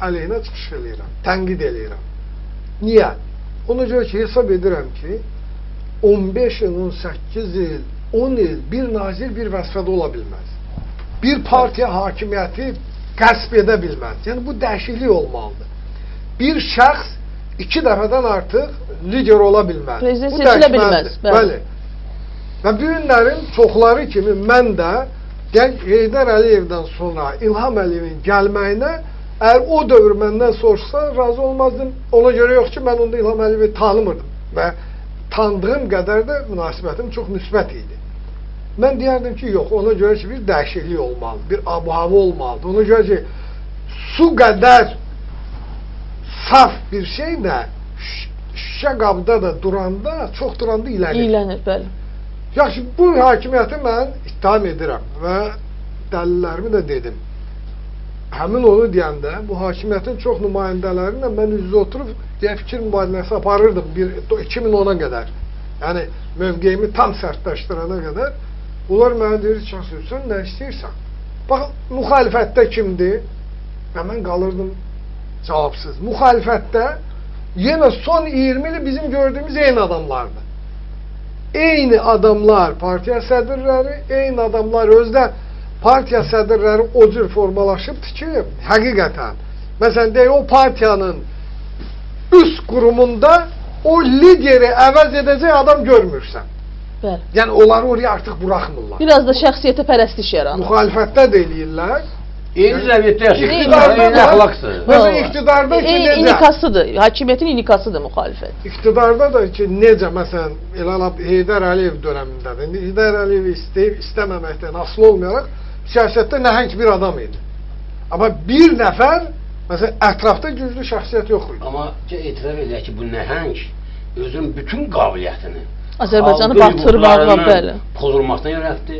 əleyhinə çıxış eləyirəm, tənqid eləyirəm. Niyə? Ona görə ki, hesab edirəm ki, 15 il, 18 il, 10 il bir nazir bir vəzifədə ola bilməz. Bir partiya hakimiyyəti qəsb edə bilməz. Yəni, bu dəyişiklik olmalıdır. Bir şəxs 2 dəfədən artıq lider ola bilməz. Prezident seçilə bilməz. Bəli. Və bu günlərin çoxları kimi mən də deyək, Heydər Əliyevdən sonra İlham Əliyevin gəlməyinə əgər o dövr məndən soruşsa razı olmazdım. Ona görə yox ki, mən onda İlham Əliyevi tanımırdım və tanıdığım qədər də münasibətim çox müsbət idi. Mən deyərdim ki, yox, ona görə ki, bir dəyişiklik olmalıdır, bir abu-hava olmalıdır. Ona görə ki, su qədər saf bir şey də şüşə qabda da duranda, çox duranda iylənir. İylənir, bəli. Yaxşı, bu hakimiyyəti mən ittiham edirəm və dəlillərimi də dedim. Həmin onu deyəndə bu hakimiyyətin çox nümayəndələri ilə mən üz-üzə oturub deyə fikir mübadiləsi aparırdım 2010-a qədər. Yəni, mövqeyimi tam sərtləşdirənə qədər onlar mənə deyir ki, sən nə istəyirsən? Bax, müxalifətdə kimdir? Və mən qalırdım cavabsız. Müxalifətdə yenə son 20 ili bizim gördüyümüz eyni adamlardır. Eyni adamlar partiya sədrləri, eyni adamlar özdə partiya sədrləri o cür formalaşıbdır ki, həqiqətən, məsələn, deyək, o partiyanın üst qurumunda o lideri əvəz edəcək adam görmürsən. Bəli. Yəni, onları oraya artıq buraxmırlar. Biraz da şəxsiyyətə pərəstiş yaranır. Müxalifətdə də eləyirlər. Eyni cəmiyyətdə yaşayırlar, eyni əxlaqsır. Məsələn, iqtidarda ki, necə? İnikasıdır, hakimiyyətin inikasıdır müxalifət. İqtidarda da ki, necə, məsələn, elə Heydər Əliyev dönəmindədir. Heydər Əliyev istəyib, istəməməkdən asılı olmayaraq siyasətdə nəhəng bir adam idi. Amma bir nəfər Məsələn, ətrafda güclü şəxsiyyət yox idi. Amma etiraf eləyək ki, bu nəhəng özünün bütün qabiliyyətini Azərbaycanı batırmağa, bəli, pozulmasına yönəltdi,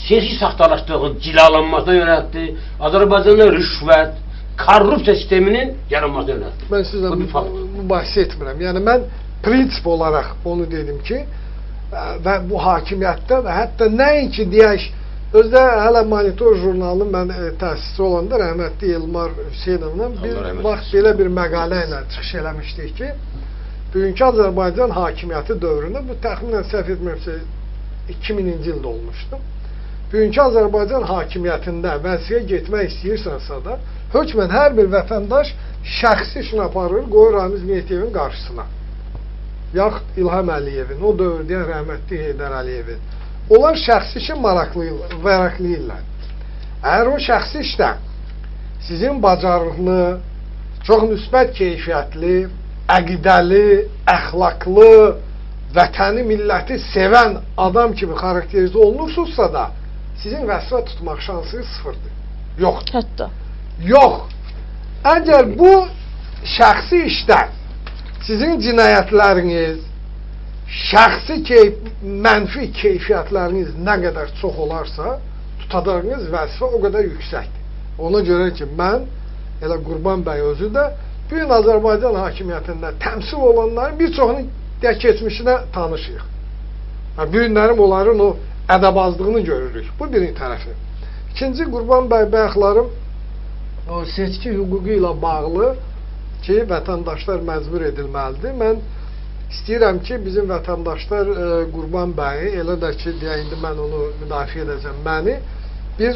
seçki saxtalaşdığı, cilalanmasına yönəltdi, Azərbaycanda rüşvət, korrupsiya sisteminin yaranmasına yönəltdi. Mən sizlə mübahisə etmirəm. Yəni, mən prinsip olaraq onu dedim ki, və bu hakimiyyətdə və hətta nəinki deyək, özdə hələ Monitor jurnalı mən təsisçi olanda rəhmətli Elmar Hüseynovla bir vaxt belə bir məqalə ilə çıxış eləmişdik ki, bugünkü Azərbaycan hakimiyyəti dövründə, bu təxminən səhv etmirəmsə 2000-ci ildə olmuşdu. Bugünkü Azərbaycan hakimiyyətində vəzifəyə getmək istəyirsənsə də, hökmən hər bir vətəndaş şəxsi işini aparır, qoyur Ramiz Mehdiyevin qarşısına. Yaxud İlham Əliyevin, o dövr deyən rəhmətli Heydər Əliyevin. Onlar şəxsi işi maraqlayırlar. Əgər o şəxsi işdə sizin bacarıqlı, çox müsbət keyfiyyətli, əqidəli, əxlaqlı, vətəni, milləti sevən adam kimi xarakterizə olunursunuzsa da, sizin vəzifə tutmaq şansınız sıfırdır. Yoxdur. Hətta. Yox. Əgər bu şəxsi işdə sizin cinayətləriniz, şəxsi mənfi keyfiyyətləriniz nə qədər çox olarsa, tutacağınız vəzifə o qədər yüksəkdir. Ona görə ki, mən, elə Qurban bəy özü də, bugün Azərbaycan hakimiyyətində təmsil olanların bir çoxunun keçmişinə tanışıyıq. Bu günlərim onların o ədəbazlığını görürük. Bu birinci tərəfi. İkinci, Qurban bəy bayaqlarım o seçki hüququ ilə bağlı ki, vətəndaşlar məcbur edilməlidir. Mən istəyirəm ki, bizim vətəndaşlar Qurban bəyi, elə də ki, deyə indi mən onu müdafiə edəcəm, məni bir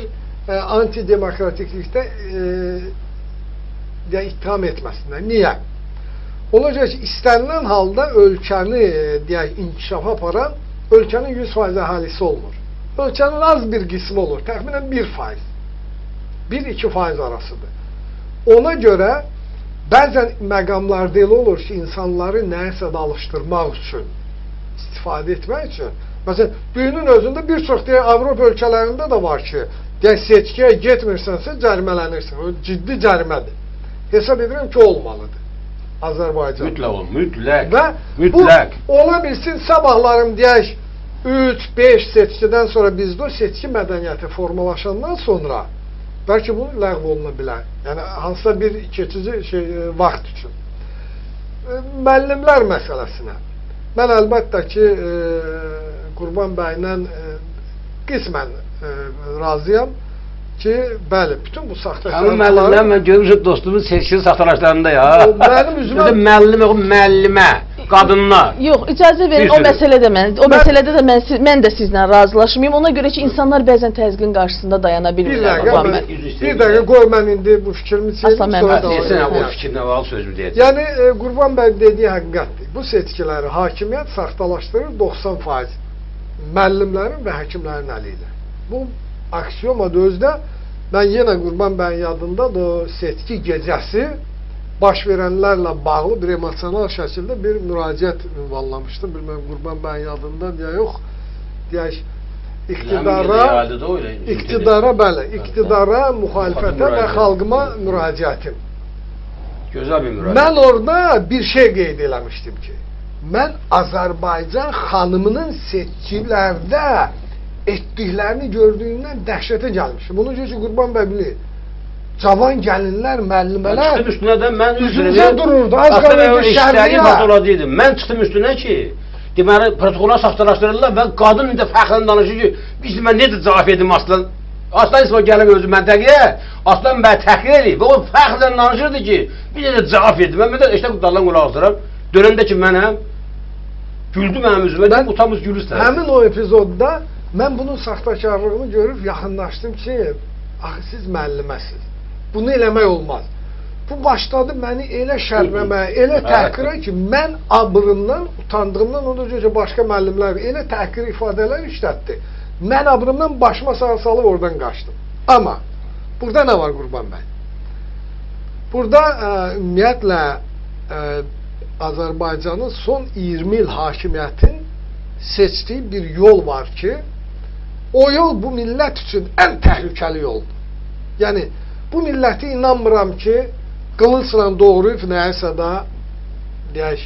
antidemokratiklikdə deyə ittiham etməsinlər. Niyə? Ona görə ki, istənilən halda ölkəni deyək, inkişafa aparan ölkənin 100% əhalisi olmur. Ölkənin az bir qismi olur, təxminən 1%. 1-2% arasıdır. Ona görə bəzən məqamlarda elə olur ki, insanları nəyəsə alışdırmaq üçün, istifadə etmək üçün. Məsələn, bugünün özündə bir çox deyək, Avropa ölkələrində də var ki, deyək, seçkiyə getmirsənsə cərimələnirsən. O ciddi cərimədir. Hesab edirəm ki, olmalıdır Azərbaycan. Mütləq ol, mütləq. Və mütləq. Bu, ola bilsin, sabahlarım deyək, 3-5 seçkidən sonra bizdə o seçki mədəniyyəti formalaşandan sonra bəlkə bu ləğv oluna bilər. Yəni, hansısa bir keçici şey, vaxt üçün. Müəllimlər məsələsinə. Mən əlbəttə ki, Qurban bəylə qismən razıyam ki, bəli, bütün bu saxtakarlıqları... Həmin müəllimlər, mən görmüşüm dostumun seçkili saxtalaşlarında ya. Mənim üzümə... Müəllim yox, müəllimə, qadınlar. Yox, icazə verin, o məsələdə mən, o məsələdə də mən də sizlə razılaşmayım. Ona görə ki, insanlar bəzən təzyiqin qarşısında dayana bilmirlər. Bir dəqiqə, qoy mən indi bu fikrimi çevirим, sonra da desən, o fikrinə bağlı sözümü deyəcəm. Yəni, Qurban bəy dediyi həqiqətdir. Bu seçkiləri hakimiyyət saxtalaşdırır 90% müəllimlərin və həkimlərin əli ilə. Bu aksiyoma da özdə, mən yenə Qurban bəyin yadında da o seçki gecəsi baş verənlərlə bağlı bir emosional şəkildə bir müraciət ünvanlamışdım. Bilməm, Qurban bəyin yadında deyə yox, deyək, iqtidara, bəli, iqtidara, müxalifətə və xalqıma müraciətim. Gözəl bir müraciət. Mən orada bir şey qeyd eləmişdim ki, mən Azərbaycan xanımının seçkilərdə etdiklərini gördüyümdən dəhşətə gəlmişim. Bunu görə ki, Qurban bəy bilir. Cavan gəlinlər, müəllimələr mən çıxdım üstünə də, mən üzümüzə dururdu. Az qalırdı şərliyə. Mən çıxdım üstünə ki, deməli, protokola saxtalaşdırırlar və qadın indi fəxrlə danışır ki, biz mən necə cavab edim Aslan? Aslan İsmail gəlib özü məntəqəyə, Aslan bəy təhqir eləyib və o fəxrlə danışırdı ki, biz necə cavab edim? Mən də işte daldan qulaq asıram. Dönəndə ki, mənəm, güldü mənim üzümə, deyim, utanmız gülürsən. Həmin o epizodda mən bunun saxtakarlığını görüb yaxınlaşdım ki, axı siz müəlliməsiniz. Bunu eləmək olmaz. Bu başladı məni elə şərləməyə, elə təhqirə ki, mən abrımdan, utandığımdan, ona görə ki, başqa müəllimlər elə təhqir ifadələr işlətdi. Mən abrımdan başıma sağa salıb oradan qaçdım. Amma burada nə var Qurban bəy? Burada ümumiyyətlə Azərbaycanın son 20 il hakimiyyətin seçdiyi bir yol var ki, o yol bu millət üçün ən təhlükəli yoldur. Yəni, bu milləti inanmıram ki, Qılıncla doğrayıb nəyəsə də deyək,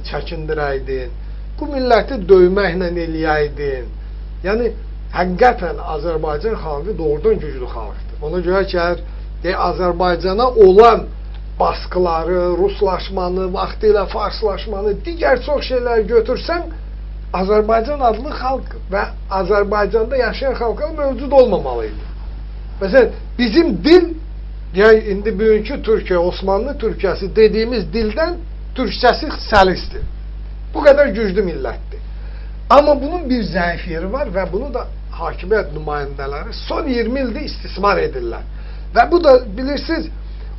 çəkindirəydin. Bu milləti döyməklə eləyəydin. Yəni, həqiqətən Azərbaycan xalqı doğrudan güclü xalqdır. Ona görə ki, əgər deyək, Azərbaycana olan baskıları, ruslaşmanı, vaxtilə farslaşmanı, digər çox şeylər götürsən, Azərbaycan adlı xalq və Azərbaycanda yaşayan xalqlar mövcud olmamalı idi. Məsələn, bizim dil, yəni indi bugünkü Türkiyə, Osmanlı Türkiyəsi dediyimiz dildən türkçəsi səlisdir. Bu qədər güclü millətdir. Amma bunun bir zəif yeri var və bunu da hakimiyyət nümayəndələri son 20 ildir istismar edirlər. Və bu da bilirsiniz,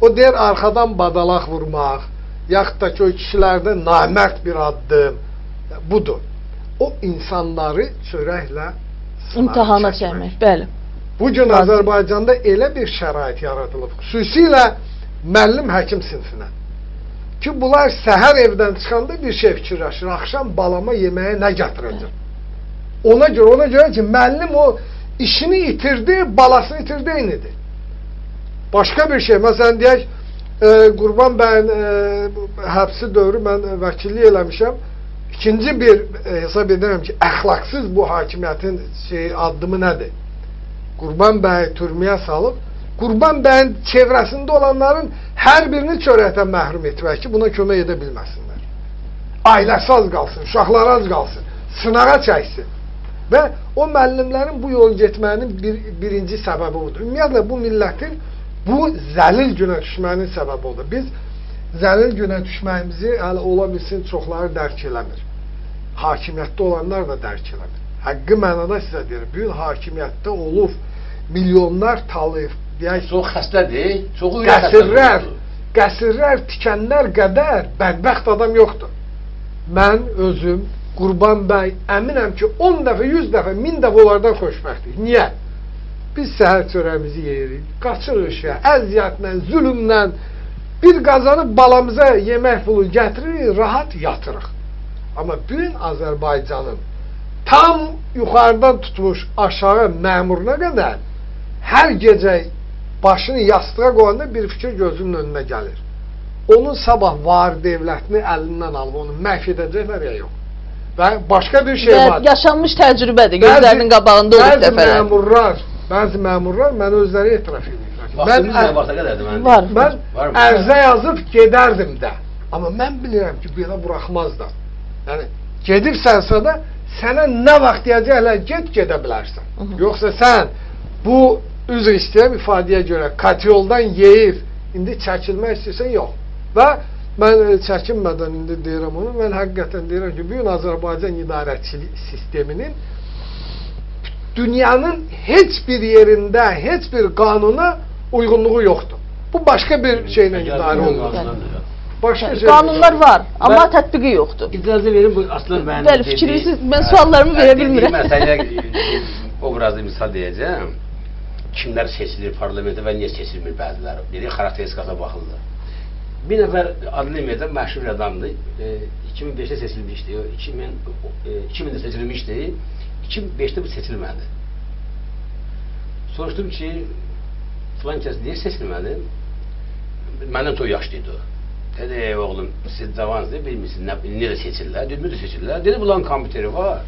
o deyir arxadan badalaq vurmaq, yaxud da ki, o kişilərdə namərd bir addım budur. O insanları çörəklə imtahana çəkmək, bəli. Bugün Azərbaycanda elə bir şərait yaradılıb, xüsusilə müəllim həkim sinfinə ki, bunlar səhər evdən çıxanda bir şey fikirləşir, axşam balama yeməyə nə gətirəcəm? Ona görə ki, müəllim o işini itirdi, balasını itirdi, eynidir. Başqa bir şey, məsələn deyək, Qurban bəyin həbsi dövrü mən vəkillik eləmişəm. İkinci bir hesab edirəm ki, əxlaqsız bu hakimiyyətin addımı nədir? Qurban bəyi türməyə salıb, Qurban bəyin çevrəsində olanların hər birini çörəkdən məhrum etmək ki, buna kömək edə bilməsinlər. Ailəsi az qalsın, uşaqları az qalsın, sınağa çəksin. Və o müəllimlərin bu yolu getməyinin birinci səbəbi budur. Ümumiyyətlə, bu millətin bu zəlil günə düşməyinin səbəbi odur. Biz zəlil günə düşməyimizi hələ ola bilsin çoxları dərk eləmir. Hakimiyyətdə olanlar da dərk eləmir. Həqqi mənada sizə deyirəm, bu gün hakimiyyətdə olub, milyonlar talayıb, deyək, çox xəstədir, çox ürək xəstədir. Qəsrlər tikənlər qədər bədbəxt adam yoxdur. Mən özüm, Qurban bəy, əminəm ki, 10 dəfə, 100 dəfə, 1000 dəfə onlardan xoşbəxtik. Niyə? Biz səhər çörəyimizi yeyirik, qaçırıq işə, əziyyətlə, zülümlə, bir qazanıb balamıza yemək pulu gətiririk, rahat yatırıq. Amma bugün Azərbaycanın tam yuxarıdan tutmuş aşağı məmuruna qədər hər gecə başını yastığa qoyanda bir fikir gözünün önünə gəlir. Onun sabah var devlətini əlindən alıb, onu məhv edəcəklər ya yox. Və başqa bir şey var. Yaşanmış təcrübədir, gözlərinin qabağında olub dəfələr. Bəzi məmurlar mənə özləri etiraf edirlər. Vaxtımız nə vaxta qədərdir mənim? Mən ərzə yazıb gedərdim də. Amma mən bilirəm ki, belə buraxmazlar. Yəni, gedirsənsə də sənə nə vaxt deyəcəklər, get, gedə bilərsən. Yoxsa sən bu, üzr istəyirəm ifadəyə görə, katyoldan yeyib, indi çəkilmək istəyirsən, yox. Və mən çəkinmədən indi deyirəm onu, mən həqiqətən deyirəm ki, bugün Azərbaycan idarəçilik sisteminin dünyanın heç bir yerində, heç bir qanuna uyğunluğu yoxdur. Bu başqa bir şeylə idarə olunur. Qanunlar var, amma tətbiqi yoxdur. İcazə verin, bu aslında mənim Bəli, fikrinizi, mən suallarımı verə bilmirəm. Məsələyə obrazlı misal deyəcəm. Kimlər seçilir parlamentə və niyə seçilmir bəziləri? Dedik, xarakteristikasına baxılır. Bir nəfər adını deməyəcəm, məşhur bir adamdır. 2005-də seçilmişdi, 2000-də seçilmişdi. 2005-də bu seçilmədi. Soruşdum ki, filan kəs niyə seçilmədi? Məndən çox yaşlı idi o. Dedi, ey oğlum, siz cavansınız, bilmirsiniz, necə seçirlər, düzmü də seçirlər. Dedi, bunların kompüteri var.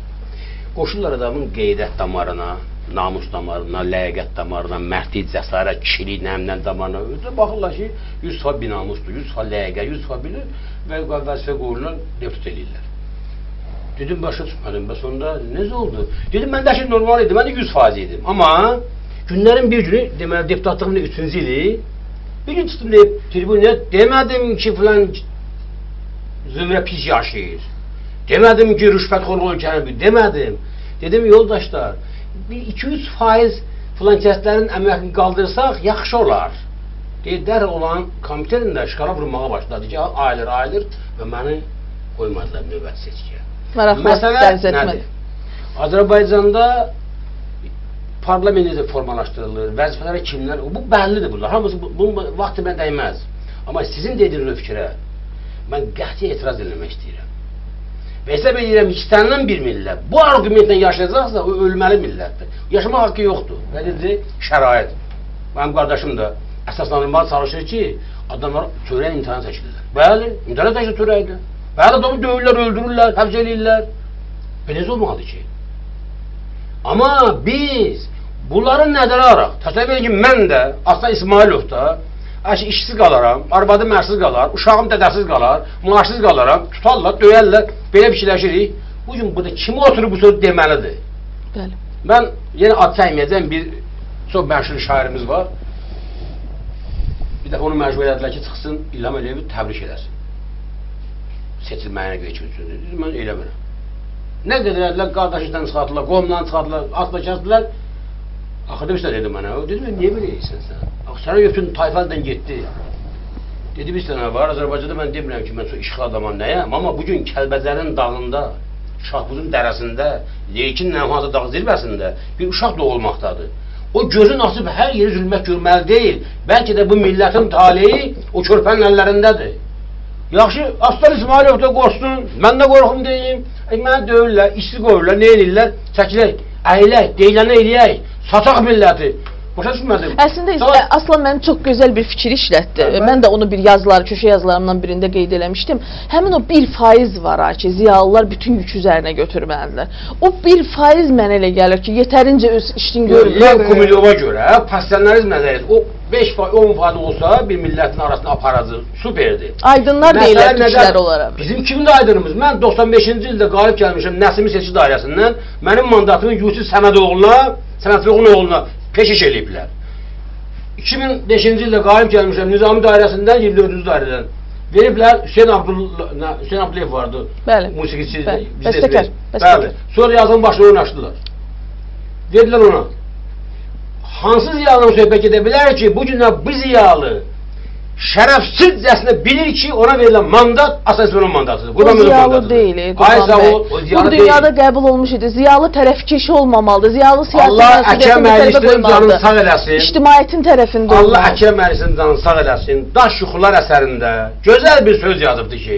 Qoşurlar adamın qeyrət damarına, namus damarına, ləyaqət damarına, mərdlik, cəsarət, kişilik, nəmdən damarına. Baxırlar ki, 100% binamusdur, 100% ləyaqət, 100% bilir və vəzifə qoyurlar, deputat eləyirlər. Dedim, başa düşmədim, bəs onda necə oldu? Dedim, mən də şey normal idi, mən də 100% idim. Amma günlərin bir günü, deməli, deputatlığımın 3-cü ili, bir gün çıxdım deyib, tribunaya demədim ki, filan zümrə pis yaşayır. Demədim ki, rüşvətxorluq ölkənin bir, demədim. Dedim, yoldaşlar, bir 200% filan kəslərin əmək qaldırsaq, yaxşı olar. Deyir, dərhal olan kompüterində şkala vurmağa başladı ki, ayılır, ayılır və məni qoymadılar növbəti seçkiyə. Məsələ nədir? Azərbaycanda parlament necə formalaşdırılır, vəzifələrə kimlər, bu bəllidir bunlar, hamısı bunun vaxtı mənə dəyməz. Amma sizin dediyiniz o fikrə mən qəti etiraz eləmək istəyirəm. Və hesab edirəm, istənilən bir millət bu arqumentlə yaşayacaqsa, o ölməli millətdir. Yaşamaq haqqı yoxdur. Və dedi, şərait. Mənim qardaşım da əsaslandırmağa çalışır ki, Adamlar törəyin imtahanı çəkilirlər. Bəli, imtahanı çəkilir törəydə. Bəli, adamı döyürlər, öldürürlər, həbs eləyirlər. Belə necə olmalıdır ki? Amma biz bunları nəzərə alaraq, təsəvvür edin ki, mən də, Aslan İsmayılov da, işsiz qalaram, arvadım ərsiz qalar, uşağım dədəsiz qalar, maaşsız qalaram, tutarlar, döyərlər, belə fikirləşirik. Bugün burada kim oturub bu sözü deməlidir? Bəli. Mən yenə ad çəkməyəcəm, bir çox məşhur şairimiz var. Bir dəfə onu məcbur elədilər ki, çıxsın, İlham Əliyevi təbrik eləsin. Seçilməyinə görə üçün. Dedim, mən eləmirəm. Nə qədər elədilər, qardaşlıqdan çıxartdılar, qomdan çıxartdılar, atla kəsdilər. Axırda bir şey dedi mənə, dedim, niyə belə edirsən sən? Axı, sənə bütün tayfadan getdi. Dedi, bir sənə var, Azərbaycanda mən demirəm ki, mən çox işıqlı adamam nəyəm, amma bugün Kəlbəcərin dağında, Şahbuzun dərəsində, Leykin Nəvhansa dağ zirvəsində bir uşaq doğulmaqdadır. O gözün açıb hər yeri zülmət görməli deyil. Bəlkə də bu millətin taleyi o körpənin əllərindədir. Yaxşı, Aslan İsmayılov da qorxsun, mən də qorxum deyim. Məni döyürlər, işsiz qoyurlar, nə eləyirlər? Çəkilək, əyilək, deyilənə eləyək, sataq milləti. Başa düşmədim. Əslində Aslan mənim çox gözəl bir fikir işlətdi. Mən də onu bir yazılar, köşə yazılarımdan birində qeyd eləmişdim. Həmin o 1% var ha ki, ziyalılar bütün yükü üzərinə götürməlidirlər. O 1% mənə elə gəlir ki, yetərincə öz işini görmür. Lev Kumilyova görə passionalizm nəzəriyyəsi o 5%, 10% olsa bir millətin arasında aparacı superdir. Aydınlar deyirlər türklər olaraq. Bizim kimdir aydınımız? Mən 95-ci ildə qalib gəlmişəm Nəsimi seçki dairəsindən. Mənim mandatımı Yusif Səmədoğluna, Səmədoğlunun oğluna peşiş eləyiblər. 2005-ci ildə qalib gəlmişəm Nizami dairəsindən, 24-cü dairədən. Veriblər Hüseyn Abdullayev vardı. Bəli. Musiqiçi, bəstəkar. Bəli. Sonra yazının başına oynaşdılar. Verdilər ona. Hansı ziyalıdan söhbət edə bilər ki, bu günlər bu ziyalı şərəfsizcəsinə bilir ki, ona verilən mandat Aslan İsmayılovun mandatıdır. O ziyalı deyil, Qurban bəy. Bu dünyada qəbul olmuş idi. Ziyalı tərəfkeş olmamalıdır. Ziyalı siyasi məsuliyyətini bir tərəfə qoymalıdır. İctimaiyyətin tərəfində olmalıdır. Allah Əkrəm Əlişin canını sağ eləsin. Daş Yuxular əsərində gözəl bir söz yazıbdı ki,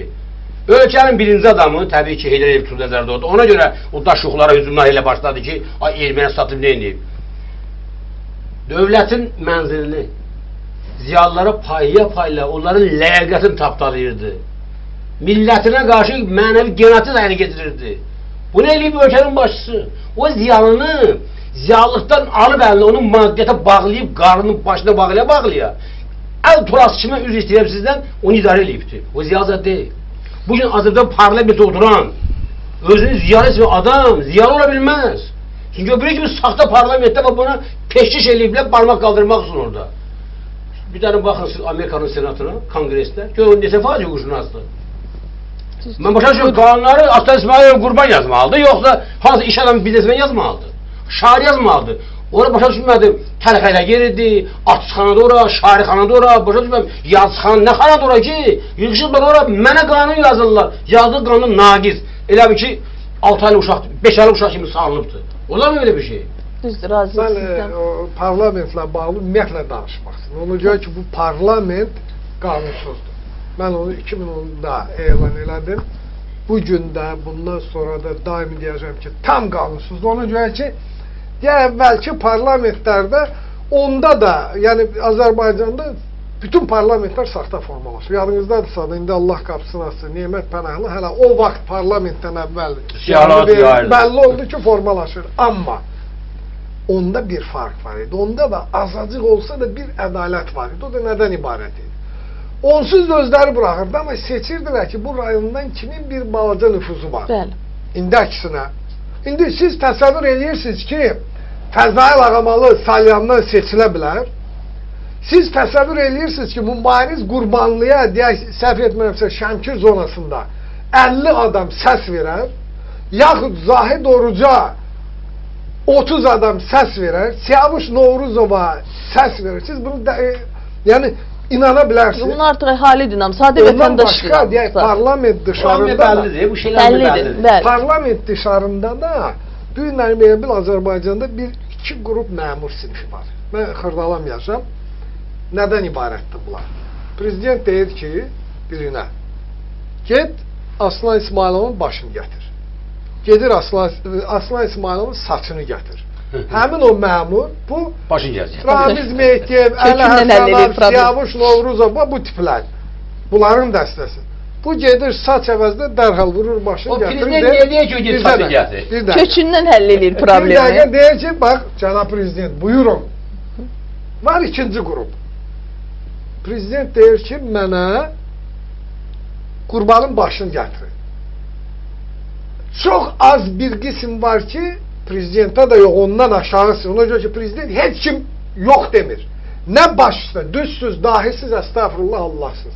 ölkənin birinci adamı, təbii ki, Heydər Əliyev tutub nəzərdə oldu. Ona görə o daş yuxulara hücumlar elə başladı ki, ay erməni satıb nə edib? Dövlətin mənzilini ziyalılara payya payla onların ləyaqətini tapdalayırdı. Millətinə qarşı mənəvi genotsid ayını getirirdi. Bunu eləyib ölkənin başçısı. O ziyalını ziyalılıqdan alıb əlini onun maddiyyata bağlayıb, qarnının başına bağlaya bağlaya əl turası kimi üzr istəyirəm sizdən, onu idarə eləyibdi. O ziyalı deyil. Bugün Azərbaycan parlamentdə oturan özünü ziyalı ismi adam ziyalı ola bilməz. Çünki o bilir ki, saxta parlamentdə və buna peşkiş eləyiblər, barmaq qaldırmaq üçün orada. Bir dənə baxın siz Amerikanın senatına, konqresdə, görün neçə faiz hüquqşünasdır. Mən başa düşürüm, qanunları Aslan İsmayılov Qurban yazmalıdır, yoxsa hansı iş adamı biznesmen yazmalıdır, şair yazmalıdır. Ora başa düşmədim, tərxələ yeridi, atçıxanada ora, şairxanada ora, başa düşmədim, yazıxana, nə xanada ora ki, yığışıblar ora, mənə qanun yazırlar. Yazdığı qanun naqiz, elə bil ki, 6 aylıq uşaq, 5 aylıq uşaq kimi salınıbdır. Olar mı belə bir şey? Düzdür, razıyıq sizdən. Mən parlamentlə bağlı ümumiyyətlə danışmaq istəyirəm. Ona görə ki, bu parlament qanunsuzdur. Mən onu 2010-da elan elədim. Bu gün də, bundan sonra da daimi deyəcəm ki, tam qanunsuzdur. Ona görə ki, əvvəlki parlamentlərdə onda da, yəni Azərbaycanda bütün parlamentlər saxta formalaşır. Yadınızdadırsa da, indi Allah qapısını açsın, Nemət Pənahlı hələ o vaxt parlamentdən əvvəl bəlli oldu ki, formalaşır. Amma onda bir fark var idi. Onda da azacıq olsa da bir ədalət var idi. O da nədən ibarət idi? Onsuz da özləri buraxırdı, amma seçirdilər ki, bu rayondan kimin bir balaca nüfuzu var. Bəli. İndi əksinə. İndi siz təsəvvür edirsiniz ki, Fəzail Ağamalı Salyandan seçilə bilər. Siz təsəvvür edirsiniz ki, Mübariz Qurbanlıya, deyək, səhv etmirəmsə, Şəmkir zonasında 50 adam səs verər, yaxud Zahid Oruca 30 adam səs verər, Siyavuş Novruzova səs verər. Siz bunu da, yəni inana bilərsiniz. Bunu artıq əhali dinam, sadə vətəndaş Ondan başqa, deyək, parlament dışarında da, bəllidir, bu şeylər bəllidir. Parlament dışarında da, bu günləri belə bil, Azərbaycanda bir-iki qrup məmur sinifi var. Mən xırdalamayacağam. Nədən ibarətdir bunlar? Prezident deyir ki, birinə, get Aslan İsmayılovun başını gətir. Gedir Aslan İsmayılovun saçını gətir. Həmin o məmur, bu başını gəzir. Ramiz Mehdiyev, Əli Həsənov, Siyavuş Novruzov, bu tiplər. Bunların dəstəsi. Bu gedir saç əvəzinə dərhal vurur başını O gətirir. prezident niyə deyir ki, o gedir saçı gətirir? Kökündən həll eləyir problemi. Bir dəqiqə deyir ki, bax, cənab prezident, buyurun. Var ikinci qrup. Prezident deyir ki, mənə Qurbanın başını gətirin. Çox az bir qism var ki, prezidentə də yox, ondan aşağısı. Ona görə ki, prezident heç kim yox demir. Nə baş üstə, düzsüz, dahisiz, əstəğfurullah, Allahsız.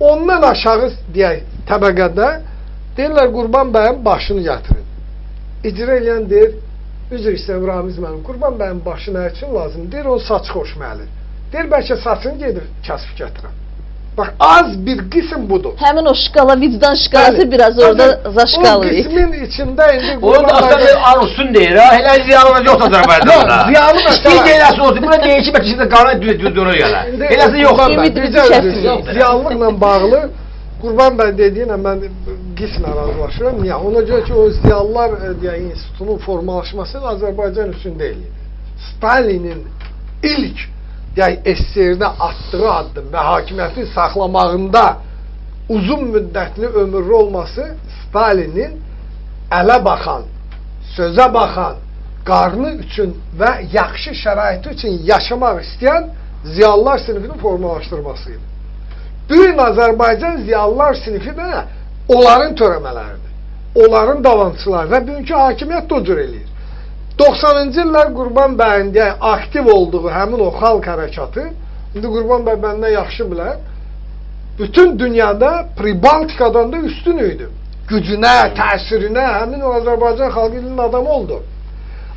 Ondan aşağı deyək təbəqədə deyirlər Qurban bəyin başını gətirin. İcra eləyən deyir, üzr istəyirəm Ramiz müəllim, Qurban bəyin başı nə üçün lazım? Deyir, onun saçı xoşməli. Deyir, bəlkə saçını gedib kəsib gətirəm. Bax, az bir qism budur. Həmin o şkala, vicdan şkalası biraz orada zaşkalayır. O qismin içində indi Onun da aslında bir arzusun deyir, ha. Elə ziyanlı yoxdur Azərbaycanda. Yox, ziyanlı məsələ. İstəyir eləsi olsun. Buna deyir ki, bəlkə şimdi qanun düz ona gələr. Eləsi yoxdur. Ziyanlıqla bağlı Qurban bəy dediyinə mən qismən razılaşıram. Niyə? Ona görə ki, o ziyanlılar institutunun formalaşması Azərbaycan üçün deyil. Stalinin ilk SSR-də atdığı addım və hakimiyyəti saxlamağında uzun müddətli ömürlü olması Stalinin ələ baxan, sözə baxan, qarnı üçün və yaxşı şəraiti üçün yaşamaq istəyən ziyalılar sinifinin formalaşdırması idi. Bugün Azərbaycan ziyalılar sinifi də onların törəmələridir, onların davamçıları və bugünkü hakimiyyət də o cür eləyir. 90-cı illər Qurban bəyin aktiv olduğu həmin o xalq hərəkatı, indi Qurban bəy məndən yaxşı bilər, bütün dünyada Pribaltikadan da üstün idi. Gücünə, təsirinə, həmin o Azərbaycan xalqı ilinin adamı oldu.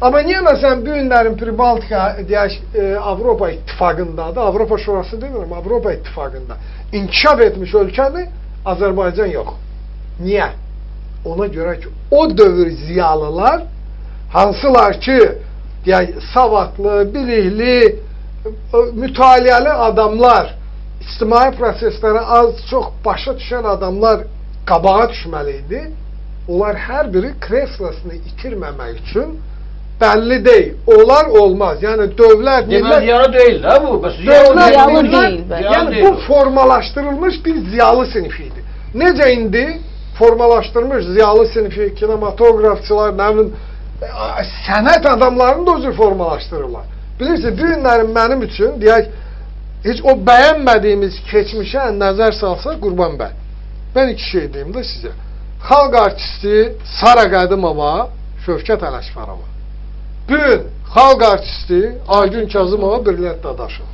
Amma niyə məsələn bu günlərin Pribaltika, deyək, Avropa İttifaqındadır, Avropa Şurası demirəm, Avropa İttifaqında inkişaf etmiş ölkədir, Azərbaycan yox. Niyə? Ona görə ki, o dövr ziyalılar, hansılar ki, deyək, savadlı, bilikli, mütaliəli adamlar, ictimai proseslərə az-çox başa düşən adamlar qabağa düşməli idi. Onlar hər biri kreslosunu itirməmək üçün bəlli deyil. Onlar olmaz. Yəni dövlət, millət... Demək, ziyalı deyil də bu. Dövlət, millət, yəni bu formalaşdırılmış bir ziyalı sinifi idi. Necə indi formalaşdırılmış ziyalı sinifi, kinematoqrafçılar, nə bilim, sənət adamlarını da o cür formalaşdırırlar. Bilirsiniz, bu günlərin mənim üçün, deyək, heç o bəyənmədiyimiz keçmişə nəzər salsa Qurban bəy. Mən iki şey deyim də sizə. Xalq artisti Sara Qədimova, Şövkət Ələkbərova. Bugün xalq artisti Aygün Kazımova, Brilliant Dadaşov.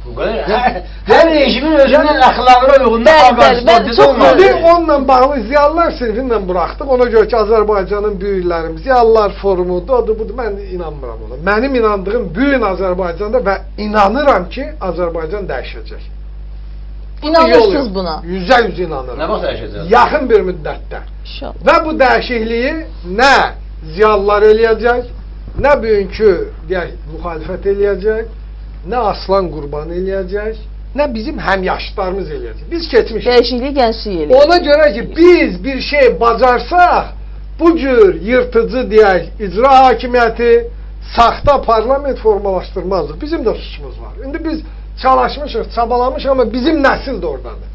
Hər rejimin özünün əxlaqına uyğunda xalq artisti olmalı. Onunla bağlı ziyalılar sinifinlə buraxdıq. Ona görə ki, Azərbaycanın böyüklərimiz, ziyalılar forumudur, odur, budur. Mən inanmıram ona. Mənim inandığım bugün Azərbaycanda və inanıram ki, Azərbaycan dəyişəcək. İnanırsınız buna? 100% inanıram. Nə vaxt dəyişəcək? Yaxın bir müddətdə. Və bu dəyişikliyi nə ziyalılar eləyəcək, nə bugünkü deyək, müxalifət eləyəcək, nə Aslan Qurban eləyəcək, nə bizim həmyaşıtlarımız eləyəcək. Biz keçmişik. Dəyişikliyi gənclik eləyəcək. Ona görə ki, biz bir şey bacarsaq, bu cür yırtıcı deyək, icra hakimiyyəti, saxta parlament formalaşdırmazdıq. Bizim də suçumuz var. İndi biz çalışmışıq, çabalamışıq, amma bizim nəsil də oradadır.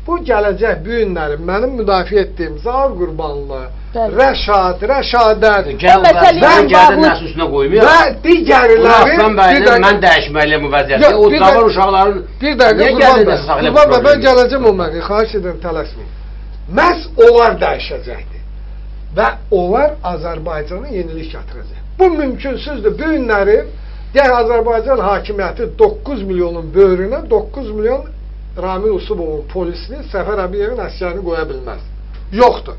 Bu gələcək bu günlərin mənim müdafiə etdiyim Zaur Qurbanlı, Rəşad, Rəşadət və digərləri mən dəyişməliyəm bu vəziyyəti. O cavan uşaqların bir dəqiqə Qurban bəy, mən gələcəm o mənə, xahiş edirəm, tələsməyin. Məhz onlar dəyişəcəkdir və onlar Azərbaycana yenilik gətirəcək. Bu mümkünsüzdür. Bu günlərin deyək, Azərbaycan hakimiyyəti 9 milyonun böyrünə 9 milyon Ramil Usubovun polisini Səfər Əbiyevin əsgərini qoya bilməz. Yoxdur.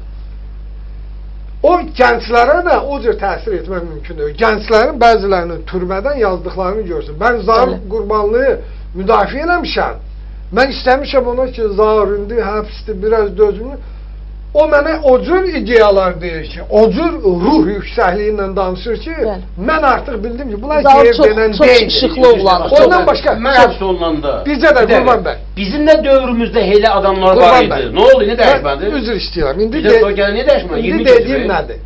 O gənclərə də o cür təsir etmək mümkün deyil. Gənclərin bəzilərinin türmədən yazdıqlarını görsün. Mən Zaur Qurbanlı'yı müdafiə eləmişəm. Mən istəmişəm ona ki, Zaur indi həbsdir, biraz dözümlü. O mənə o cür ideyalar deyir ki, o cür ruh yüksəkliyi ilə danışır ki, mən artıq bildim ki, bunlar geyir denən deyil. Çox işıqlı oğlanır. Ondan başqa, mən həbs olunanda. Bizə də Qurban bəy. Bizim də dövrümüzdə elə adamlar var idi. Nə oldu, nə dəyişmədi? Üzr istəyirəm. İndi dediyim nədir?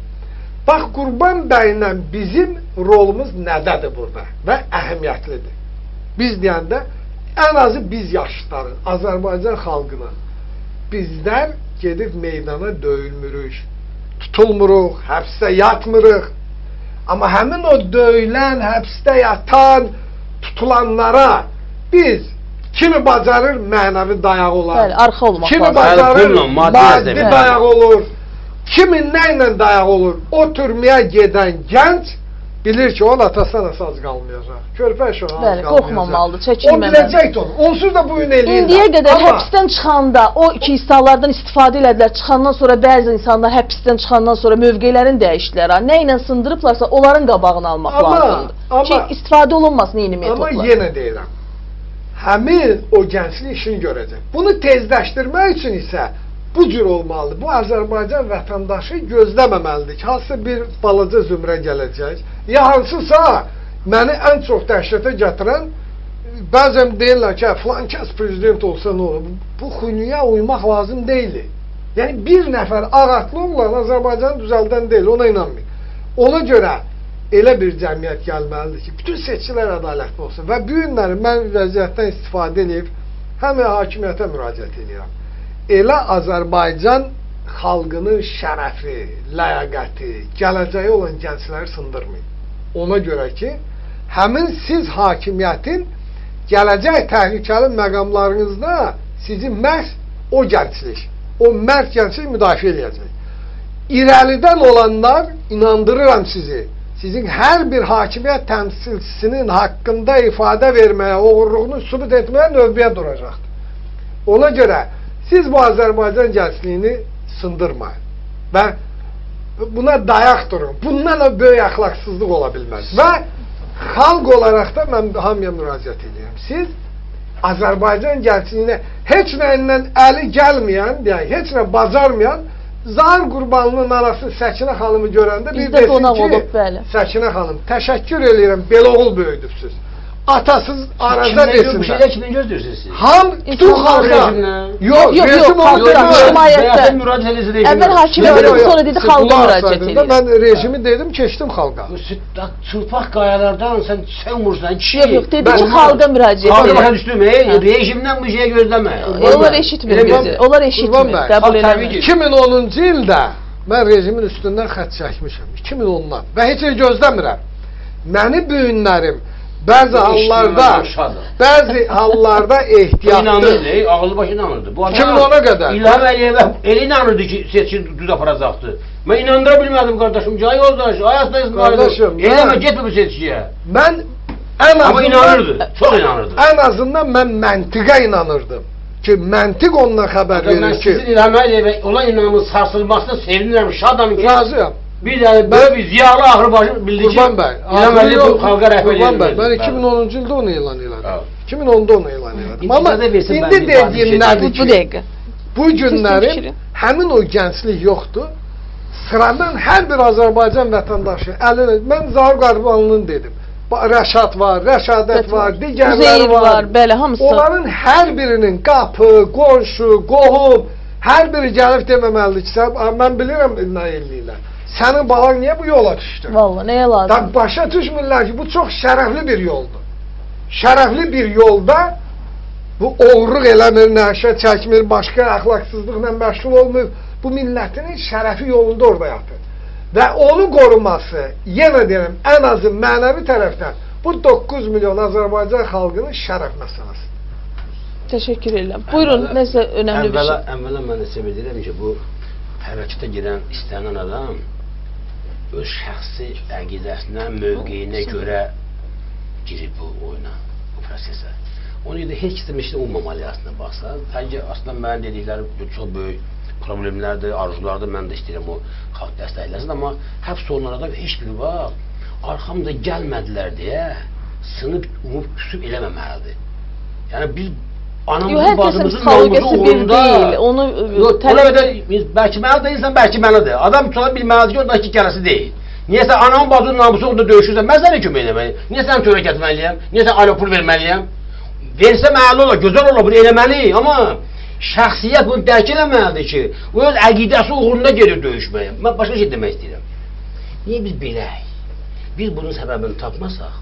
Bax, Qurban bəylə bizim rolumuz nədədir burada və əhəmiyyətlidir. Biz deyəndə ən azı biz yaşlıların, Azərbaycan xalqının bizlər gedib meydana döyülmürük, tutulmuruq, həbsdə yatmırıq. Amma həmin o döyülən, həbsdə yatan, tutulanlara biz kimi bacarır mənəvi dayaq olar, bəli, arxa olmaq kimi bacarır maddi dayaq olur, kimi nə ilə dayaq olur. O türməyə gedən gənc bilir ki, onun atası anası az qalmayacaq. Körpə uşağı az qalmayacaq. Qorxmamalıdır, çəkinməməlidir. O biləcək onu. Onsuz da bu gün eləyirlər. İndiyə qədər həbsdən çıxanda o ki insanlardan istifadə elədilər. Çıxandan sonra bəzi insanlar həbsdən çıxandan sonra mövqelərini dəyişdilər. Nə ilə sındırıblarsa onların qabağını almaq lazımdır. Ki istifadə olunmasın eyni metodlar. Amma yenə deyirəm, həmin o gənclik işini görəcək. Bunu tezləşdirmək üçün isə bu cür olmalıdır. Bu Azərbaycan vətəndaşı gözləməməlidir ki, hansısa bir balaca zümrə gələcək. Ya hansısa məni ən çox dəhşətə gətirən, bəzən deyirlər ki, filan kəs prezident olsa nə olur? Bu xünuya uymaq lazım deyil. Yəni bir nəfər ağatlı olan Azərbaycanı düzəldən deyil, ona inanmayın. Ona görə elə bir cəmiyyət gəlməlidir ki, bütün seçkilər ədalətli olsun. Və bu günləri mən vəziyyətdən istifadə edib, həm hakimiyyətə müraciət edirəm. Elə Azərbaycan xalqının şərəfi, ləyaqəti, gələcəyi olan gəncləri sındırmayın. Ona görə ki, həmin siz hakimiyyətin gələcək təhlükəli məqamlarınızda sizi məhz o gənclik, o mərd gənclik müdafiə edəcək. İrəlidən olanlar, inandırıram sizi, sizin hər bir hakimiyyət təmsilçisinin haqqında ifadə verməyə, oğurluğunu sübut etməyə növbəyə duracaqdır. Ona görə siz bu Azərbaycan gəncliyini sındırmayın və buna dayaq durun. Bundan da böyük əxlaqsızlıq ola bilməz. Və xalq olaraq da mən hamıya müraciət edirəm. Siz Azərbaycan gəncliyinə heç nəyindən əli gəlməyən, yəni heç nə bacarmayan Zahir Qurbanlının anası Səkinə xanımı görəndə bir desin ki, Səkinə xanım, təşəkkür eləyirəm, belə oğul böyüdübsüz. Atasız arada desinlər. Bu şeylər kimin gözləyirsiniz siz? Ham, bütün xalqa. Yox, rejim oldu. İctimaiyyətdə. Əvvəl hakimiyyət dedi, sonra dedi xalqa müraciət edir. Mən rejimi dedim, keçdim xalqa. Çılpaq qayalardan sən umursan, kişi. Yox, yox, dedi ki, xalqa müraciət edir. Xalqa başa düşdüm, rejimdən bu şeyə gözləmə. Onlar eşitmir bizi, onlar eşitmir, qəbul eləmir. 2010-cu ildə mən rejimin üstündən xətt çəkmişəm, 2010-dan və heç nə gözləmirəm. Məni bu günlərim bəzi hallarda ehtiyatlı. İnanırdı, ağıllı başı inanırdı. 2010-a qədər. İlham Əliyevə elə inanırdı ki, seçki düz aparacaqdı. Mən inandıra bilmədim qardaşım, ay yoldaş, ay asla İsmailov. Eləmə, getmə bu seçkiyə. Mən ən azından, inanırdı, çox inanırdı. Ən azından mən məntiqə inanırdım. Ki, məntiq ondan xəbər verir ki. Mən sizin İlham Əliyevə olan inamın sarsılmasına sevinirəm, şadam ki. Razıyam. Bir dənə belə bir ziyalı axırbaşı bildi ki, Qurban bəy, İlham Əliyev bu xalqa rəhbər Qurban bəy, mən 2010-cu ildə onu elan elədim. 2010-da onu elan elədim. Amma indi dediyim nədir ki, bu günlərim həmin o gənclik yoxdur. Sıradan hər bir Azərbaycan vətəndaşı əlini, mən Zahir Qurbanlının dedim, Rəşad var, Rəşadət var, digərləri var. Onların hər birinin qapı, qonşu, qohum, hər biri gəlib deməməlidir ki, mən bilirəm nə eləyirlər. Sənin balan niyə bu yola düşdü? Vallahi, nəyə lazım? Başa düşmürlər ki, bu çox şərəfli bir yoldur. Şərəfli bir yolda bu oğurluq eləmir, nəşə çəkmir, başqa əxlaqsızlıqla məşğul olmur. Bu millətinin şərəfi yolunda orada yatır. Və onu qoruması, yenə deyirəm, ən azı mənəvi tərəfdən bu 9 milyon Azərbaycan xalqının şərəf məsələsidir. Təşəkkür edirəm. Buyurun, nəsə önəmli bir şey. Əvvəla mən hesab edirəm ki, bu hərəkətə girən istənilən adam öz şəxsi əqidəsinə, mövqeyinə görə girib bu oyuna, bu prosesə. Ona görə də heç kəsə meşdə olmamalı aslında baxsa. Təbii aslında mənim dediklərim çox böyük problemlərdir, arzulardır. Mən də istəyirəm o xalq dəstəkləsin, amma həbs olunan adam heç bir vaxt arxamda gəlmədilər deyə sınıb, umub, küsüb eləməməlidir. Yəni biz anamızın, bacımızın namusu uğrunda bərkiməlidir, insan bərkiməlidir. Adam sonra bilməlidir ki, onda ki, gəlası deyil. Niyə sən anamın, bacının namusu uğrunda döyüşürsən, mən sənə kömək eləməliyəm. Niyə sən törək etməliyəm? Niyə sən ailə pul verməliyəm? Versəm əla olar, gözəl olar, bunu eləməliyik. Amma şəxsiyyət bunu dərk eləməlidir ki, o öz əqidəsi uğrunda gedir döyüşməyə. Mən başqa şey demək istəyirəm. Niyə biz beləyik? Biz bunun səbəbini tapmasaq,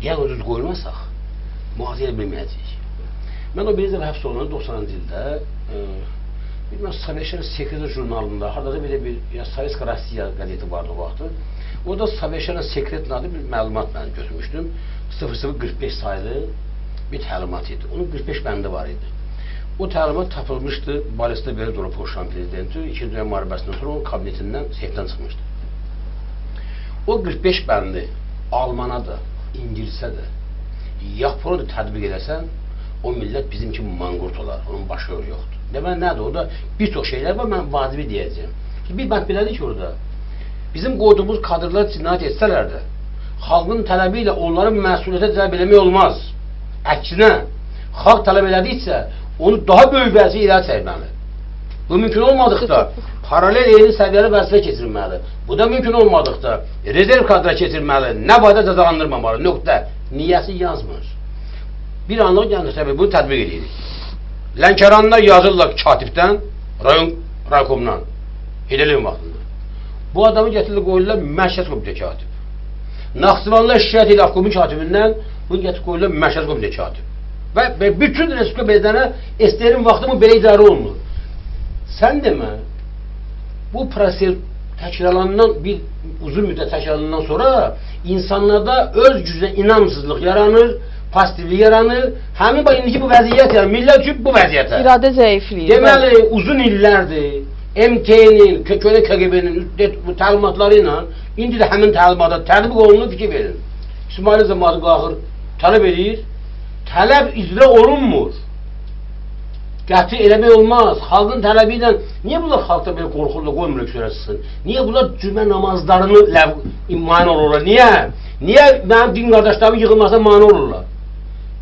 diaqnoz qoymasaq, mühazirə edə bilməyəcəyik. Mən o birinci dəfə həbs olunanda 90-cı ildə, bilməm, Sovetşən Sekreter jurnalında, harada belə bir ya, Sovetska Rossiya qəzeti vardı o vaxtı. Orada Sovetşən Sekret adlı bir məlumat mən götürmüşdüm. 0045 saylı bir təlimat idi. Onun 45 bəndi var idi. O təlimat tapılmışdı Balista Beridoro Polşanın prezidenti 2-ci Dünya Müharibəsindən sonra onun kabinetindən, seyfdən çıxmışdı. O 45 bəndi Almana da, İngilisə də, Yapona da tətbiq eləsən, o millət bizim kimi manqurt olar, onun başı yoxdur. Deməli, nədir? Orada bir çox şeylər var, mən vacibi deyəcəyəm. Bir bənd belədir ki orada, bizim qoyduğumuz kadrlar cinayət etsələr də, xalqın tələbi ilə onların məsuliyyətə cəlb eləmək olmaz. Əksinə, xalq tələb elədikcə, onu daha böyük vəzifə irəli çəkməli. Bu mümkün olmadıqda, paralel eyni səviyyəli vəzifə keçirilməli. Bu da mümkün olmadıqda, rezerv kadra keçirməli, nə barədə cəzalandırmamalı, nöqtə. Niyəsi yazmır. Bir anlıq yəni, təbii, bunu tətbiq edirik. Lənkəranlar yazırlar katibdən, rayon raykomdan, Heydər Əliyev vaxtında. Bu adamı gətirirlər, qoyurlar mərkəz komitə katib. Naxçıvanlılar şikayət edir Avkomun katibindən, bunu gətirib qoyurlar mərkəz komitə katib. Və bütün Respublika prezidentə SDR-in vaxtı bu belə idarə olunur. Sən demə, bu proses təkrarlanandan, bir uzun müddət təkrarlanandan sonra insanlarda öz gücünə inamsızlıq yaranır, pasivlik yaranır. Həmin bax indiki bu vəziyyət, yəni millət üçün bu vəziyyətə. İradə zəifliyir. Deməli, uzun illərdir MT-nin, köhnə KGB-nin bu təlimatları ilə indi də həmin təlimata tətbiq olunur, fikir verin. İsmail cəmaatı qalxır, tələb edir. Tələb icra olunmur. Qəti eləmək olmaz. Xalqın tələbi ilə niyə bunlar xalqda belə qorxurlar, qoymurlar ki, çıxsın? Niyə bunlar cümə namazlarını mane olurlar? Niyə? Niyə mənim din qardaşlarımın yığılmasına mane olurlar?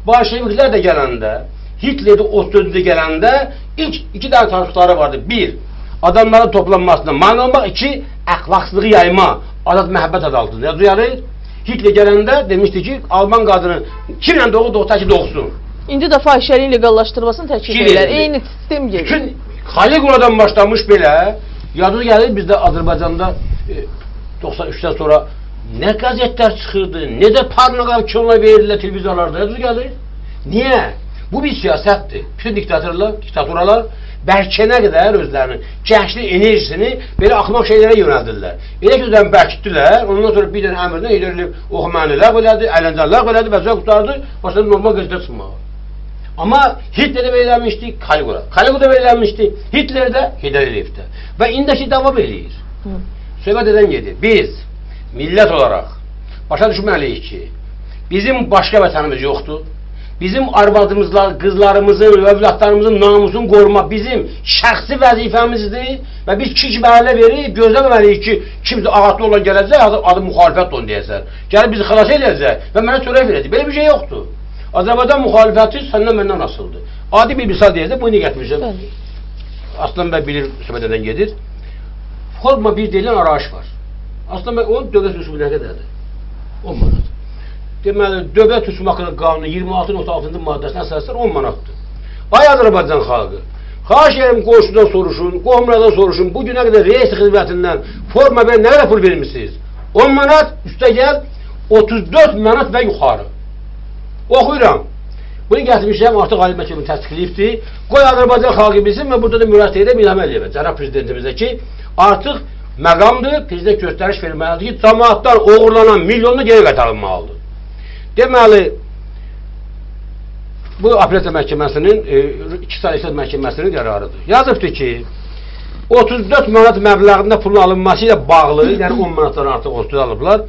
Bolşeviklər də gələndə, Hitler də 34-də gələndə ilk iki dənə tapşırıqları vardı. Bir, adamların toplanmasına mane olmaq. İki, əxlaqsızlığı yayma, azad məhəbbət adı altında. Duyarır? Hitler gələndə demişdi ki, Alman qadını kimlə doğu, doğu, təki doğsun. İndi də fahişəliyin leqallaşdırılmasını təklif edirlər. Eyni sistem gedir. Bütün Caligula'dan başlamış belə, yadınıza gəlir bizdə Azərbaycanda 93-dən sonra nə qəzetlər çıxırdı, nə də parnoqaf kinolar verirlər televizorlarda, yadınıza gəlir. Niyə? Bu bir siyasətdir. Bütün diktaturalar bərkənə qədər özlərinin gənclik enerjisini belə axmaq şeylərə yönəldirlər. Elə ki, özlərini bərkitdilər, ondan sonra bir dənə əmrdən Heydər Əliyev oxumayanı ləğv elədi, əyləncəni ləğv elədi və sonra qurtardı, başladı normal qəzetə çıxmağa. Amma Hitler də belə eləmişdi, Caligula. Caligula da belə eləmişdi, Hitler də, Heydər Əliyev də. Və indiki davam eləyir. Söhbət edən gedir. Biz millət olaraq başa düşməliyik ki, bizim başqa vətənimiz yoxdur. Bizim arvadımızla, qızlarımızın, övladlarımızın namusunu qorumaq bizim şəxsi vəzifəmizdir və biz kiçik məhəllə verib gözləməməliyik ki, kimsə ağatlı olan gələcək, adı müxalifət onu deyəsən. Gəlib bizi xilas edəcək və mənə çörək verəcək. Belə bir şey yoxdur. Azərbaycan müxalifəti səndən məndən asılıdır. Adi bir misal deyəcək, bunu niyə gətirmişəm? Aslan bəy bilir, söhbət edən gedir. Forma 1 deyilən arayış var. Aslan bəy, onun dövlət rüsumu nə qədərdir? 10 manat. Deməli, dövlət rüsumu haqqında qanunun 26.6-cı maddəsinə əsasən 10 manatdır. Ay Azərbaycan xalqı, xahiş edirəm qonşudan soruşun, qohumlardan soruşun, bu günə qədər reyestr xidmətindən forma 1 nə qədər pul vermişsiniz? 10 manat, üstə gəl, 34 manat və yuxarı. Oxuyuram. Bunu gətirmişəm, artıq Ali Məhkəmə təsdiqləyibdir. Qoy Azərbaycan xalqı bilsin və burada da müraciət edirəm İlham Əliyevə, cənab prezidentimizə ki, artıq məqamdır, prezident göstəriş verməlidir ki, camaatdan oğurlanan milyonunu geri qaytarılmalıdır. Deməli, bu Apellyasiya Məhkəməsinin, 2 saylı İstinaf Məhkəməsinin qərarıdır. Yazıbdır ki, 34 manat məbləğində pulun alınması ilə bağlı, yəni 10 manatdan artıq 34 alıblar,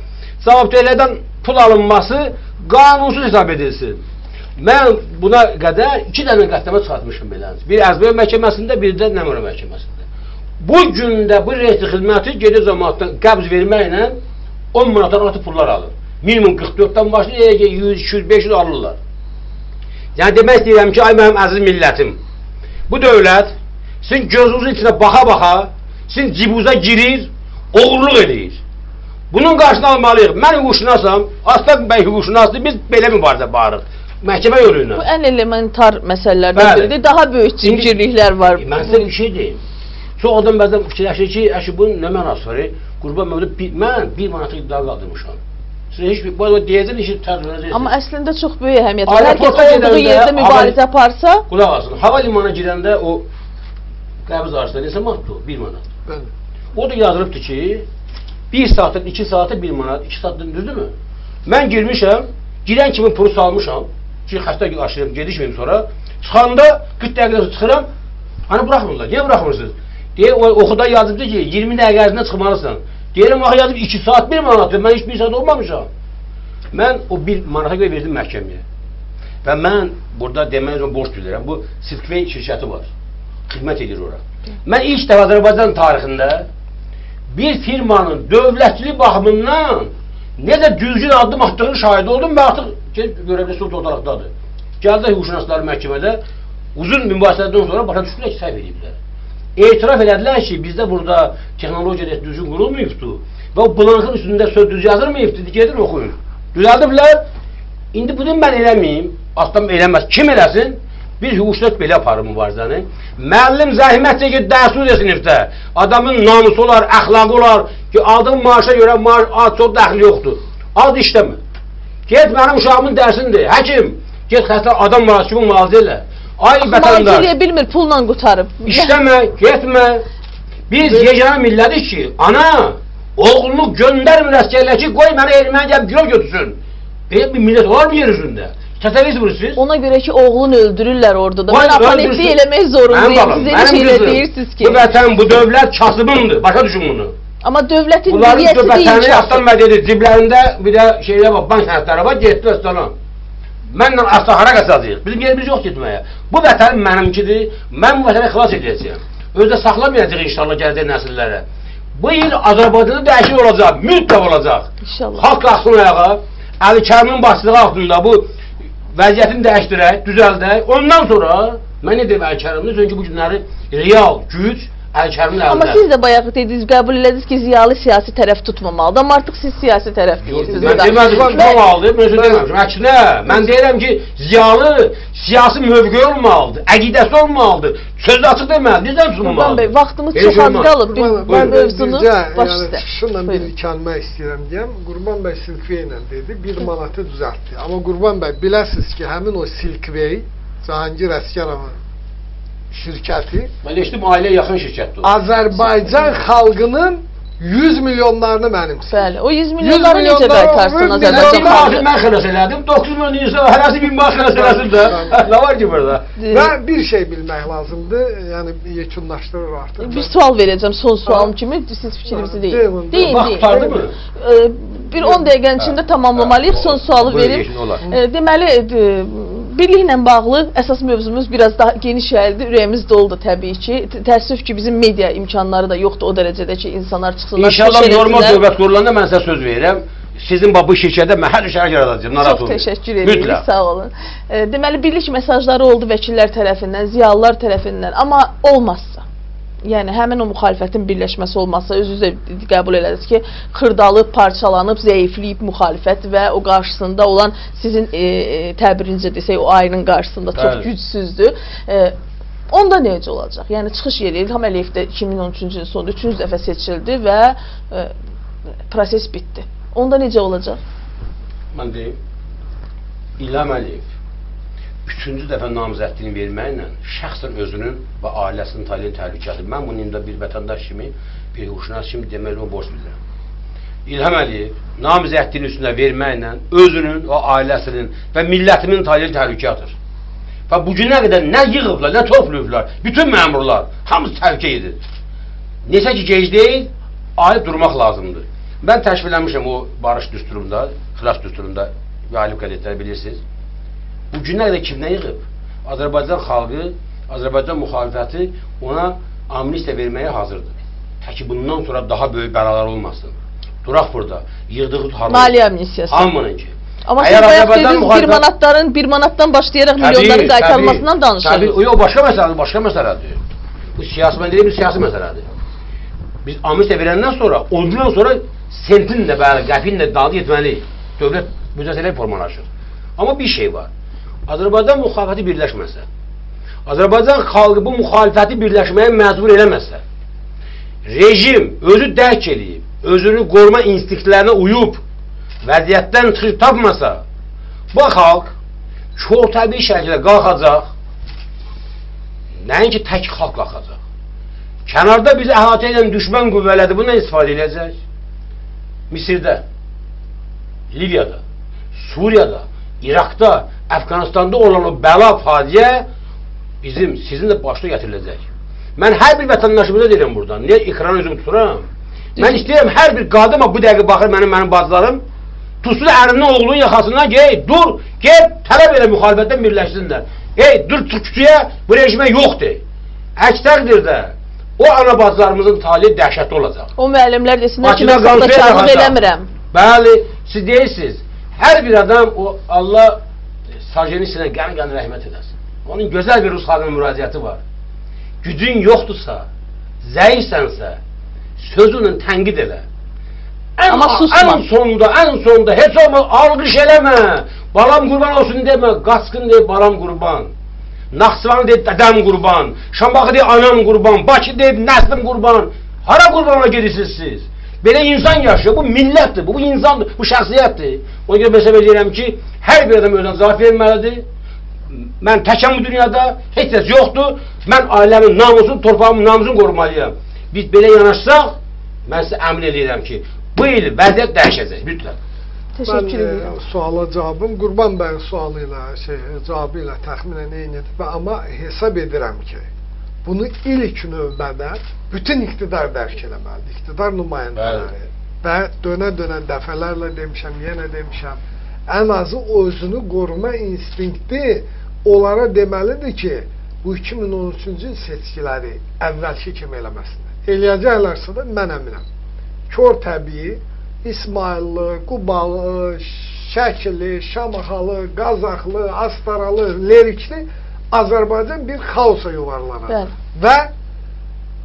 cavabdehlərdən pul alınması qanunsuz hesab edilsin. Mən buna qədər 2 dənə qətnamə çıxartmışım beləncə. Bir Əzbəy məhkəməsində, bir də Nəmura məhkəməsində. Bu gündə bu reyestr xidməti gedir camaatdan qəbz verməklə 10 manatdan artıq pullar alır. Minimum 44-dən başlayır, elə ki 100, 200, 500 alırlar. Yəni demək istəyirəm ki, ay mənim əziz millətim, bu dövlət sizin gözünüzün içinə baxa-baxa, sizin cibinizə girir, oğurluq eləyir. Bunun qarşısını almalıyıq. Mən hüquqşünasam, Aslan bəy hüquqşünasdır, biz belə mübarizə bağırıq. Məhkəmə yolu ilə. Bu ən elementar məsələlərdən biridir. Daha böyük cingirliklər var. Mən sizə bir şey deyim. Çox adam bəzən fikirləşir ki, əşi bunun nə mənası var? Qurban Mövlud, mən 1 manatlıq iddia qaldırmışam. Siz heç bir, bu deyəcəm, işi təəccüblənəcəksiniz. Amma əslində çox böyük əhəmiyyət var. Hər kəs olduğu yerdə mübarizə aparsa... Qulaq asın, hava limanına girəndə o qəbiz arasında neçə manatdır o? 1 manat. Bəli. O da yazılıbdır ki, 1 saatın, 2 saatı 1 manat, 2 saatın düzdürmü? Mən girmişəm, girən kimi pulu salmışam ki, xəstə aşırım, gedişməyim sonra. Çıxanda 40 dəqiqədən çıxıram, hani buraxmırlar, niyə buraxmırsınız? Deyir, oxuda yazıbdır ki, 20 dəqiqə ərzində çıxmalısan. Deyirəm, axı yazıb 2 saat 1 manatdır, mən heç 1 saat olmamışam. Mən o 1 manata görə verdim məhkəməyə. Və mən burada demək üçün borc bilirəm, bu Silkway şirkəti var, xidmət edir ora. Mən ilk dəfə Azərbaycan tarixində bir firmanın dövlətçilik baxımından necə düzgün addım atdığının şahidi oldum və artıq görə bilirsiniz, ortalıqdadır. Gəldi hüquqşünaslar məhkəmədə uzun mübahisələrdən sonra başa düşdülər ki, səhv ediblər. Etiraf elədilər ki, bizdə burada texnologiya düzgün qurulmayıbdır və o blankın üstündə söz düz yazılmayıbdır, gedin oxuyun. Düzəldiblər, indi bunu mən eləməyim, aslan eləməz, kim eləsin? Bir hüquqşünas belə aparır mübarizəni. Müəllim zəhmət çəkir, dərs desin sinifdə. Adamın namusu olar, əxlaqı olar ki, aldığı maaşa görə maaş az çox dəxli yoxdur. Az işləmir. Get mənim uşağımın dərsindir. Həkim, get xəstə adam var, kimi müalicə elə. Ay vətəndaş. Müalicə eləyə bilmir, pulla qurtarıb. İşləmə, getmə. Biz yeganə millətik ki, ana, oğlunu göndərmir əsgərlər ki, qoy mənə erməni gəlib girov götürsün. Belə bir millət olar mı yer üzündə? Təsəvvür edirsiniz? Ona görə ki, oğlunu öldürürlər orada da. Mən apanetlik eləmək zorundayım. Siz elə şeylə deyirsiniz ki. Bu vətən, bu dövlət kasıbındır. Başa düşün bunu. Amma dövlətin niyyəti deyil kasıb. Aslan bəy dedi, ciblərində bir də şeylər var, bank sənədləri var, getdi Astana. Mənlə asla hara qaçacağıq? Bizim yerimiz yox getməyə. Bu vətən mənimkidir. Mən bu vətəni xilas edəcəyəm. Özü də saxlamayacaq inşallah gələcək nəsillərə. Bu il Azərbaycanda dəyişik olacaq, mütləq olacaq. İnşallah. Xalq qalxsın ayağa, Əli Kərimin başçılığı altında bu vəziyyətini dəyişdirək, düzəldək. Ondan sonra mən nə deyim Əli Kərimli? Çünki bu günləri real güc Əli Kərimin əlindədir. Amma siz də bayaq dediniz, qəbul elədiniz ki, ziyalı siyasi tərəf tutmamalıdır. Amma artıq siz siyasi tərəf deyirsiniz. Mən demədim ki, tutmamalıdır, mən özü deməmişim. Əksinə, mən deyirəm ki, ziyalı siyasi mövqeyi olmalıdır, əqidəsi olmalıdır, sözü açıq deməlidir, necə tutmamalıdır? Qurban bəy, vaxtımız çox az qalıb, bir mövzunu baş üstə. Şunla bir kəlmə istəyirəm deyəm. Qurban bəy Silkway ilə dedi, 1 manatı düzəltdi. Amma Qurban bəy, biləsiniz ki, həmin o Silkway, Cahangir Əsgərovun şirkəti, mən eşitdim, ailə yaxın şirkətdir o. Azərbaycan xalqının 100 milyonlarını mənimsəyir. Bəli, o 100 milyonları necə qaytarsın Azərbaycan xalqı? Mən xilas elədim, 9 milyon insan, hələsi 1000 manat xilas eləsin də. Nə var ki burada? Və bir şey bilmək lazımdır, yəni yekunlaşdırır artıq. Bir sual verəcəm, son sualım kimi, siz fikrinizi deyin. Deyin, Vaxt qurtardı mı? Bir 10 dəqiqənin içində tamamlamalıyıq, son sualı verim. Deməli, birliklə bağlı əsas mövzumuz biraz daha geniş yayıldı, ürəyimiz doldu təbii ki. Təəssüf ki, bizim media imkanları da yoxdur o dərəcədə ki, insanlar çıxsınlar. İnşallah normal dövlət qurulanda mən sizə söz verirəm. Sizin bu şirkətdə mən hər şərait yaradacağım, narahat olmayın. Çox təşəkkür edirik, sağ olun. Deməli, birlik mesajları oldu vəkillər tərəfindən, ziyalılar tərəfindən, amma olmazsa, yəni həmin o müxalifətin birləşməsi olmazsa, özünüz də qəbul elədiniz ki, xırdalıb, parçalanıb, zəifləyib müxalifət və o qarşısında olan sizin təbirincə desək, o ayının qarşısında çox gücsüzdür. Onda necə olacaq? Yəni çıxış yeri İlham Əliyev də 2013-cü ilin sonunda 3-cü dəfə seçildi və proses bitdi. Onda necə olacaq? Mən deyim, İlham Əliyev 3-cü dəfə namizədliyini verməklə şəxsən özünün və ailəsinin taleyini təhlükədir. Mən bunu indi bir vətəndaş kimi, bir hüquqşünas kimi deməli o borc bilirəm. İlham Əliyev namizədliyini üstünə verməklə özünün və ailəsinin və millətimin taleyini təhlükə atır. Və bugünə qədər nə yığıblar, nə toplayıblar, bütün məmurlar, hamısı təhlükə edir. Neçə ki gec deyil, ayıb durmaq lazımdır. Mən təşkil eləmişəm o barış düsturunda, xilas düsturunda, yayılıb qəzetləri bilirsiniz. Bugünə qədər kim nə yığıb? Azərbaycan xalqı, Azərbaycan müxalifəti ona amnistiya verməyə hazırdır. Təki bundan sonra daha böyük bəlalar olmasın. Duraq burada, yığdığı tutarlı. Maliyyə amnistiyası. Hamının ki. Amma siz bayaq dediniz, bir manatdan başlayaraq milyonların qaytarılmasından danışırıq. Təbii, yox, başqa məsələdir, başqa məsələdir. Bu siyasi, mən deyirəm, siyasi məsələdir. Biz amnistiya verəndən sonra, ondan sonra sentin də, bəli, qəpin də dalı getməliyik. Dövlət büdcəsi elə formalaşır. Amma bir şey var. Azərbaycan müxalifəti birləşməsə, Azərbaycan xalqı bu müxalifəti birləşməyə məcbur eləməsə, rejim özü dərk eləyib, özünü qoruma instinktlərinə uyub, vəziyyətdən çıxış tapmasa, bu xalq çox təbii şəkildə qalxacaq, nəinki tək xalq qalxacaq. Kənarda bizi əhatə edən düşmən qüvvələrdir, bundan istifadə edəcək. Misirdə, Liviyada, Suriyada, İraqda, Əfqanistanda olan o bəla, faciə bizim, sizin də başına gətiriləcək. Mən hər bir vətəndaşımıza deyirəm buradan, niyə ekranı özüm tuturam? Mən istəyirəm hər bir qadın, bu dəqiqə baxır mənim bacılarım, tutsun ərinin oğlunun yaxasından ki, ey dur, gel, tələb elə müxalifətdən birləşsinlər. Ey dur, çıx küçüyə, bu rejimə yoxdur. Əks təqdirdə o ana bacılarımızın taliyi dəhşətli olacaq. O müəllimlər desinlər ki, mən saxtakarlıq eləmirəm. Bəli, siz deyirsiniz, hər bir adam, o Allah Sarjenisinə qəni-qəni rəhmət edəsin. Onun gözəl bir rus xalqının müraciəti var. Gücün yoxdursa, zəifsənsə, sözünlə tənqid elə. Amma susma. Ən sonda heç olmaz, alqış eləmə, balam qurban olsun demə, qaçqın deyib balam qurban, Naxçıvanı deyib dədəm qurban, Şamaxı deyib anam qurban, Bakı deyib nəslim qurban. Hara qurbana gedirsiniz siz? Belə insan yaşıyor, bu millətdir, bu insandır, bu şəxsiyyətdir. Ona görə mən hesab edirəm ki, hər bir adam özünə cavab verməlidir. Mən təkəm bu dünyada, heç kəs yoxdur. Mən ailəmin namusunu, torpağımın namusunu qorumalıyam. Biz belə yanaşsaq, mən sizə əmin edirəm ki, bu il vəziyyət dəyişəcək, mütləq. Təşəkkür edirəm. Suala cavabım Qurban bəyin sualı ilə, cavabı ilə təxminən eynidir. Amma hesab edirəm ki, bunu ilk növbədə bütün iqtidar dərk eləməlidir. İqtidar nümayəndələri. Və dönə-dönə dəfələrlə demişəm, yenə demişəm, ən azı özünü qoruma instinkti onlara deməlidir ki, bu 2013-cü il seçkiləri əvvəlki kimi eləməsinlər. Eləyəcəklərsə də mən əminəm. Kor təbii, İsmayıllı, Qubalı, Şəkili, Şamaxalı, Qazaxlı, Astaralı, Lerikli Azərbaycan bir xaosa yuvarlanacaq. Və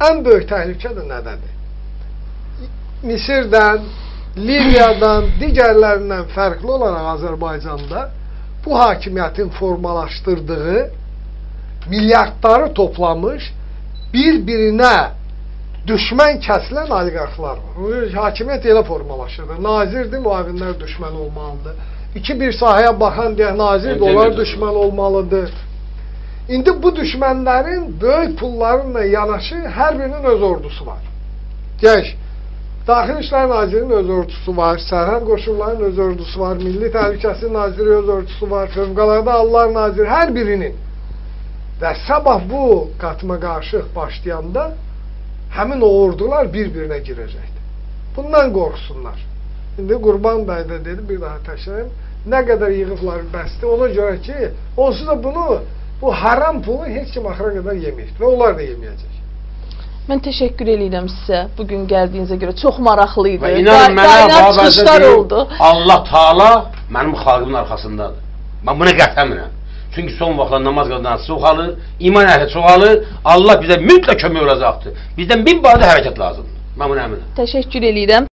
ən böyük təhlükə də nədədir? Misirdən, Liviyadan, digərlərindən fərqli olaraq Azərbaycanda bu hakimiyyətin formalaşdırdığı milyardları toplamış bir-birinə düşmən kəsilən oliqarxlar var. Hakimiyyət elə formalaşırdı. Nazirdir, müavinlər düşmən olmalıdır. İki bir sahəyə baxan deyək, nazirdir, onlar düşmən olmalıdır. İndi bu düşmənlərin böyük pullarınla yanaşı hər birinin öz ordusu var. Deyək, Daxili İşlər Nazirinin öz ordusu var, Sərhəd Qoşunlarının öz ordusu var, Milli Təhlükəsizlik Naziri öz ordusu var, Fövqəladə Hallar Naziri, hər birinin. Və sabah bu qatma qarışıq başlayanda həmin o ordular bir-birinə girəcəkdir. Bundan qorxsunlar. İndi Qurban bəy də dedi, bir daha təkrar edeyim, nə qədər yığıblar bəsdir, ona görə ki, onsuz da bunu, bu haram pulu heç kim axıra qədər yeməyəcək və onlar da yeməyəcək. Mən təşəkkür edirəm sizə bugün gəldiyinizə görə. Çox maraqlı idi. Və inanın mənə, çıxışlar oldu. Allah Taala mənim xalqımın arxasındadır. Mən buna qəsəmirəm. Çünki son vaxtlar namaz qılan çoxalır, iman əhli çoxalır. Allah bizə mütləq kömək olacaqdır. Bizdən bir barədə hərəkət lazımdır. Mən buna əminəm. Təşəkkür edirəm.